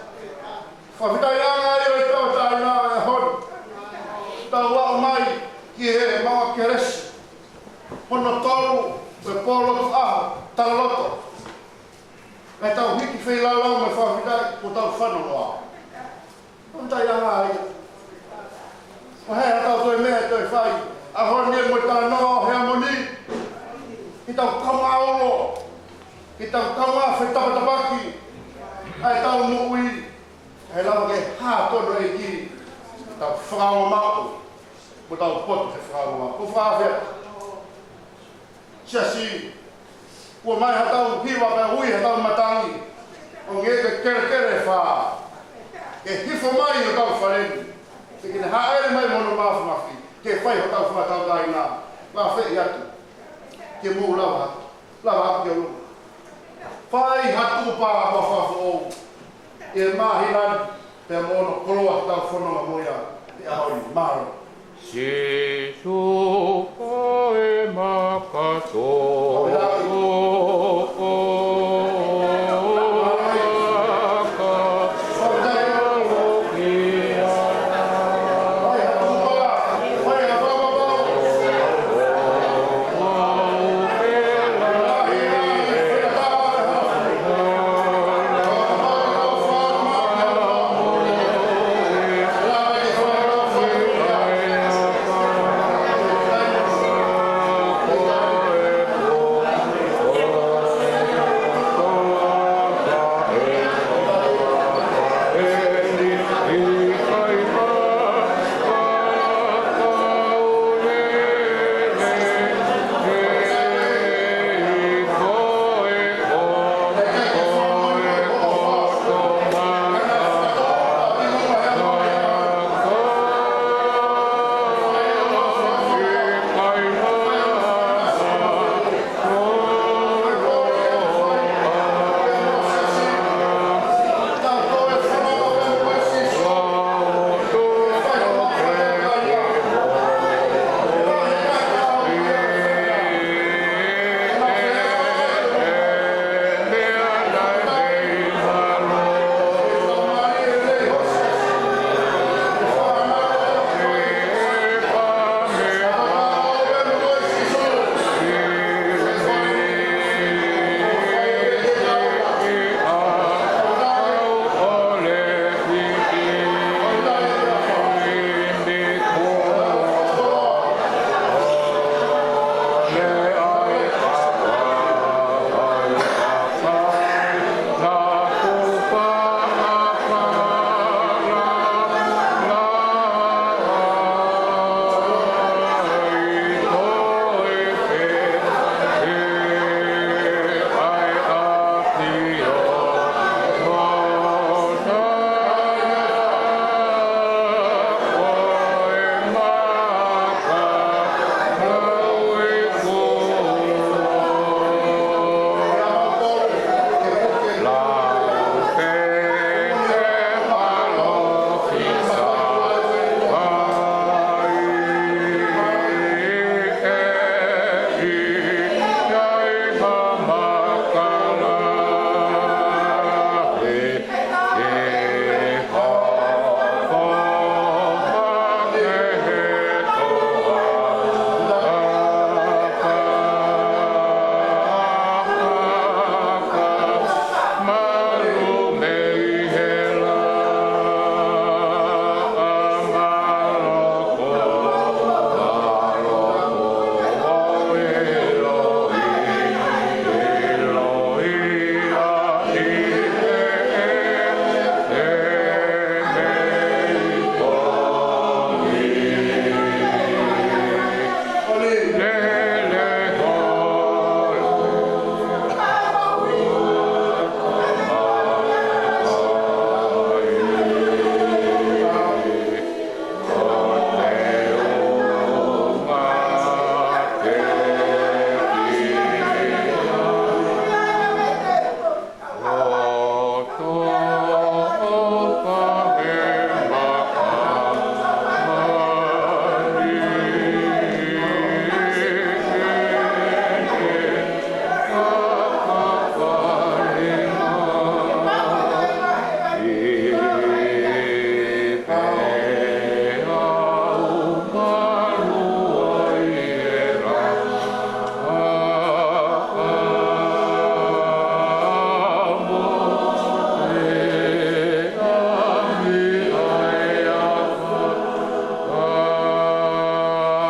Fakafetaʻi ange ʻi he tauʻatāina ʻo e ʻaho ni. Tau aʻu mai ki he maʻu kelesi. Hono tolu, ko e pōlotu ʻaho, talaloto. Naʻa tau hiki feilaulau mo e fakafetaʻi, kuo tau fanongoa. Fakafetaʻi ange ai. Ko e hā haʻatau toe meʻa ʻe toe fai. ʻAho ni mo e talanoa ʻo Heamoni. Ke tau kaungā ulo. Ke tau kaungā fetapatapaki. ʻA ʻetau moʻui. ʻE lava ke hā tonu e ʻEiki. Tau fakaongo maʻu. Mo tau poto he fakaongo maʻu. Ko e fakafetaʻi. Siasi, kuo mai haʻatau hiva pea ui haʻatau matangi. ʻO ngē ke kelekele fā. Ke hifo mai hotau fale ni. Ke ke ne hāʻele mai mo hono mafimafi. Ke fai hotau fakatauʻatāina. Fakafetaʻi atu. Ke mou lava atu. Lava atu ki ʻolunga. Fai ha tukupā mo ha fakafoʻou. ʻI he māhina ni, pea mo hono koloa ke tau fononga mo ia, ʻi he ʻaho ni, mālō. Sīsū ko e makato.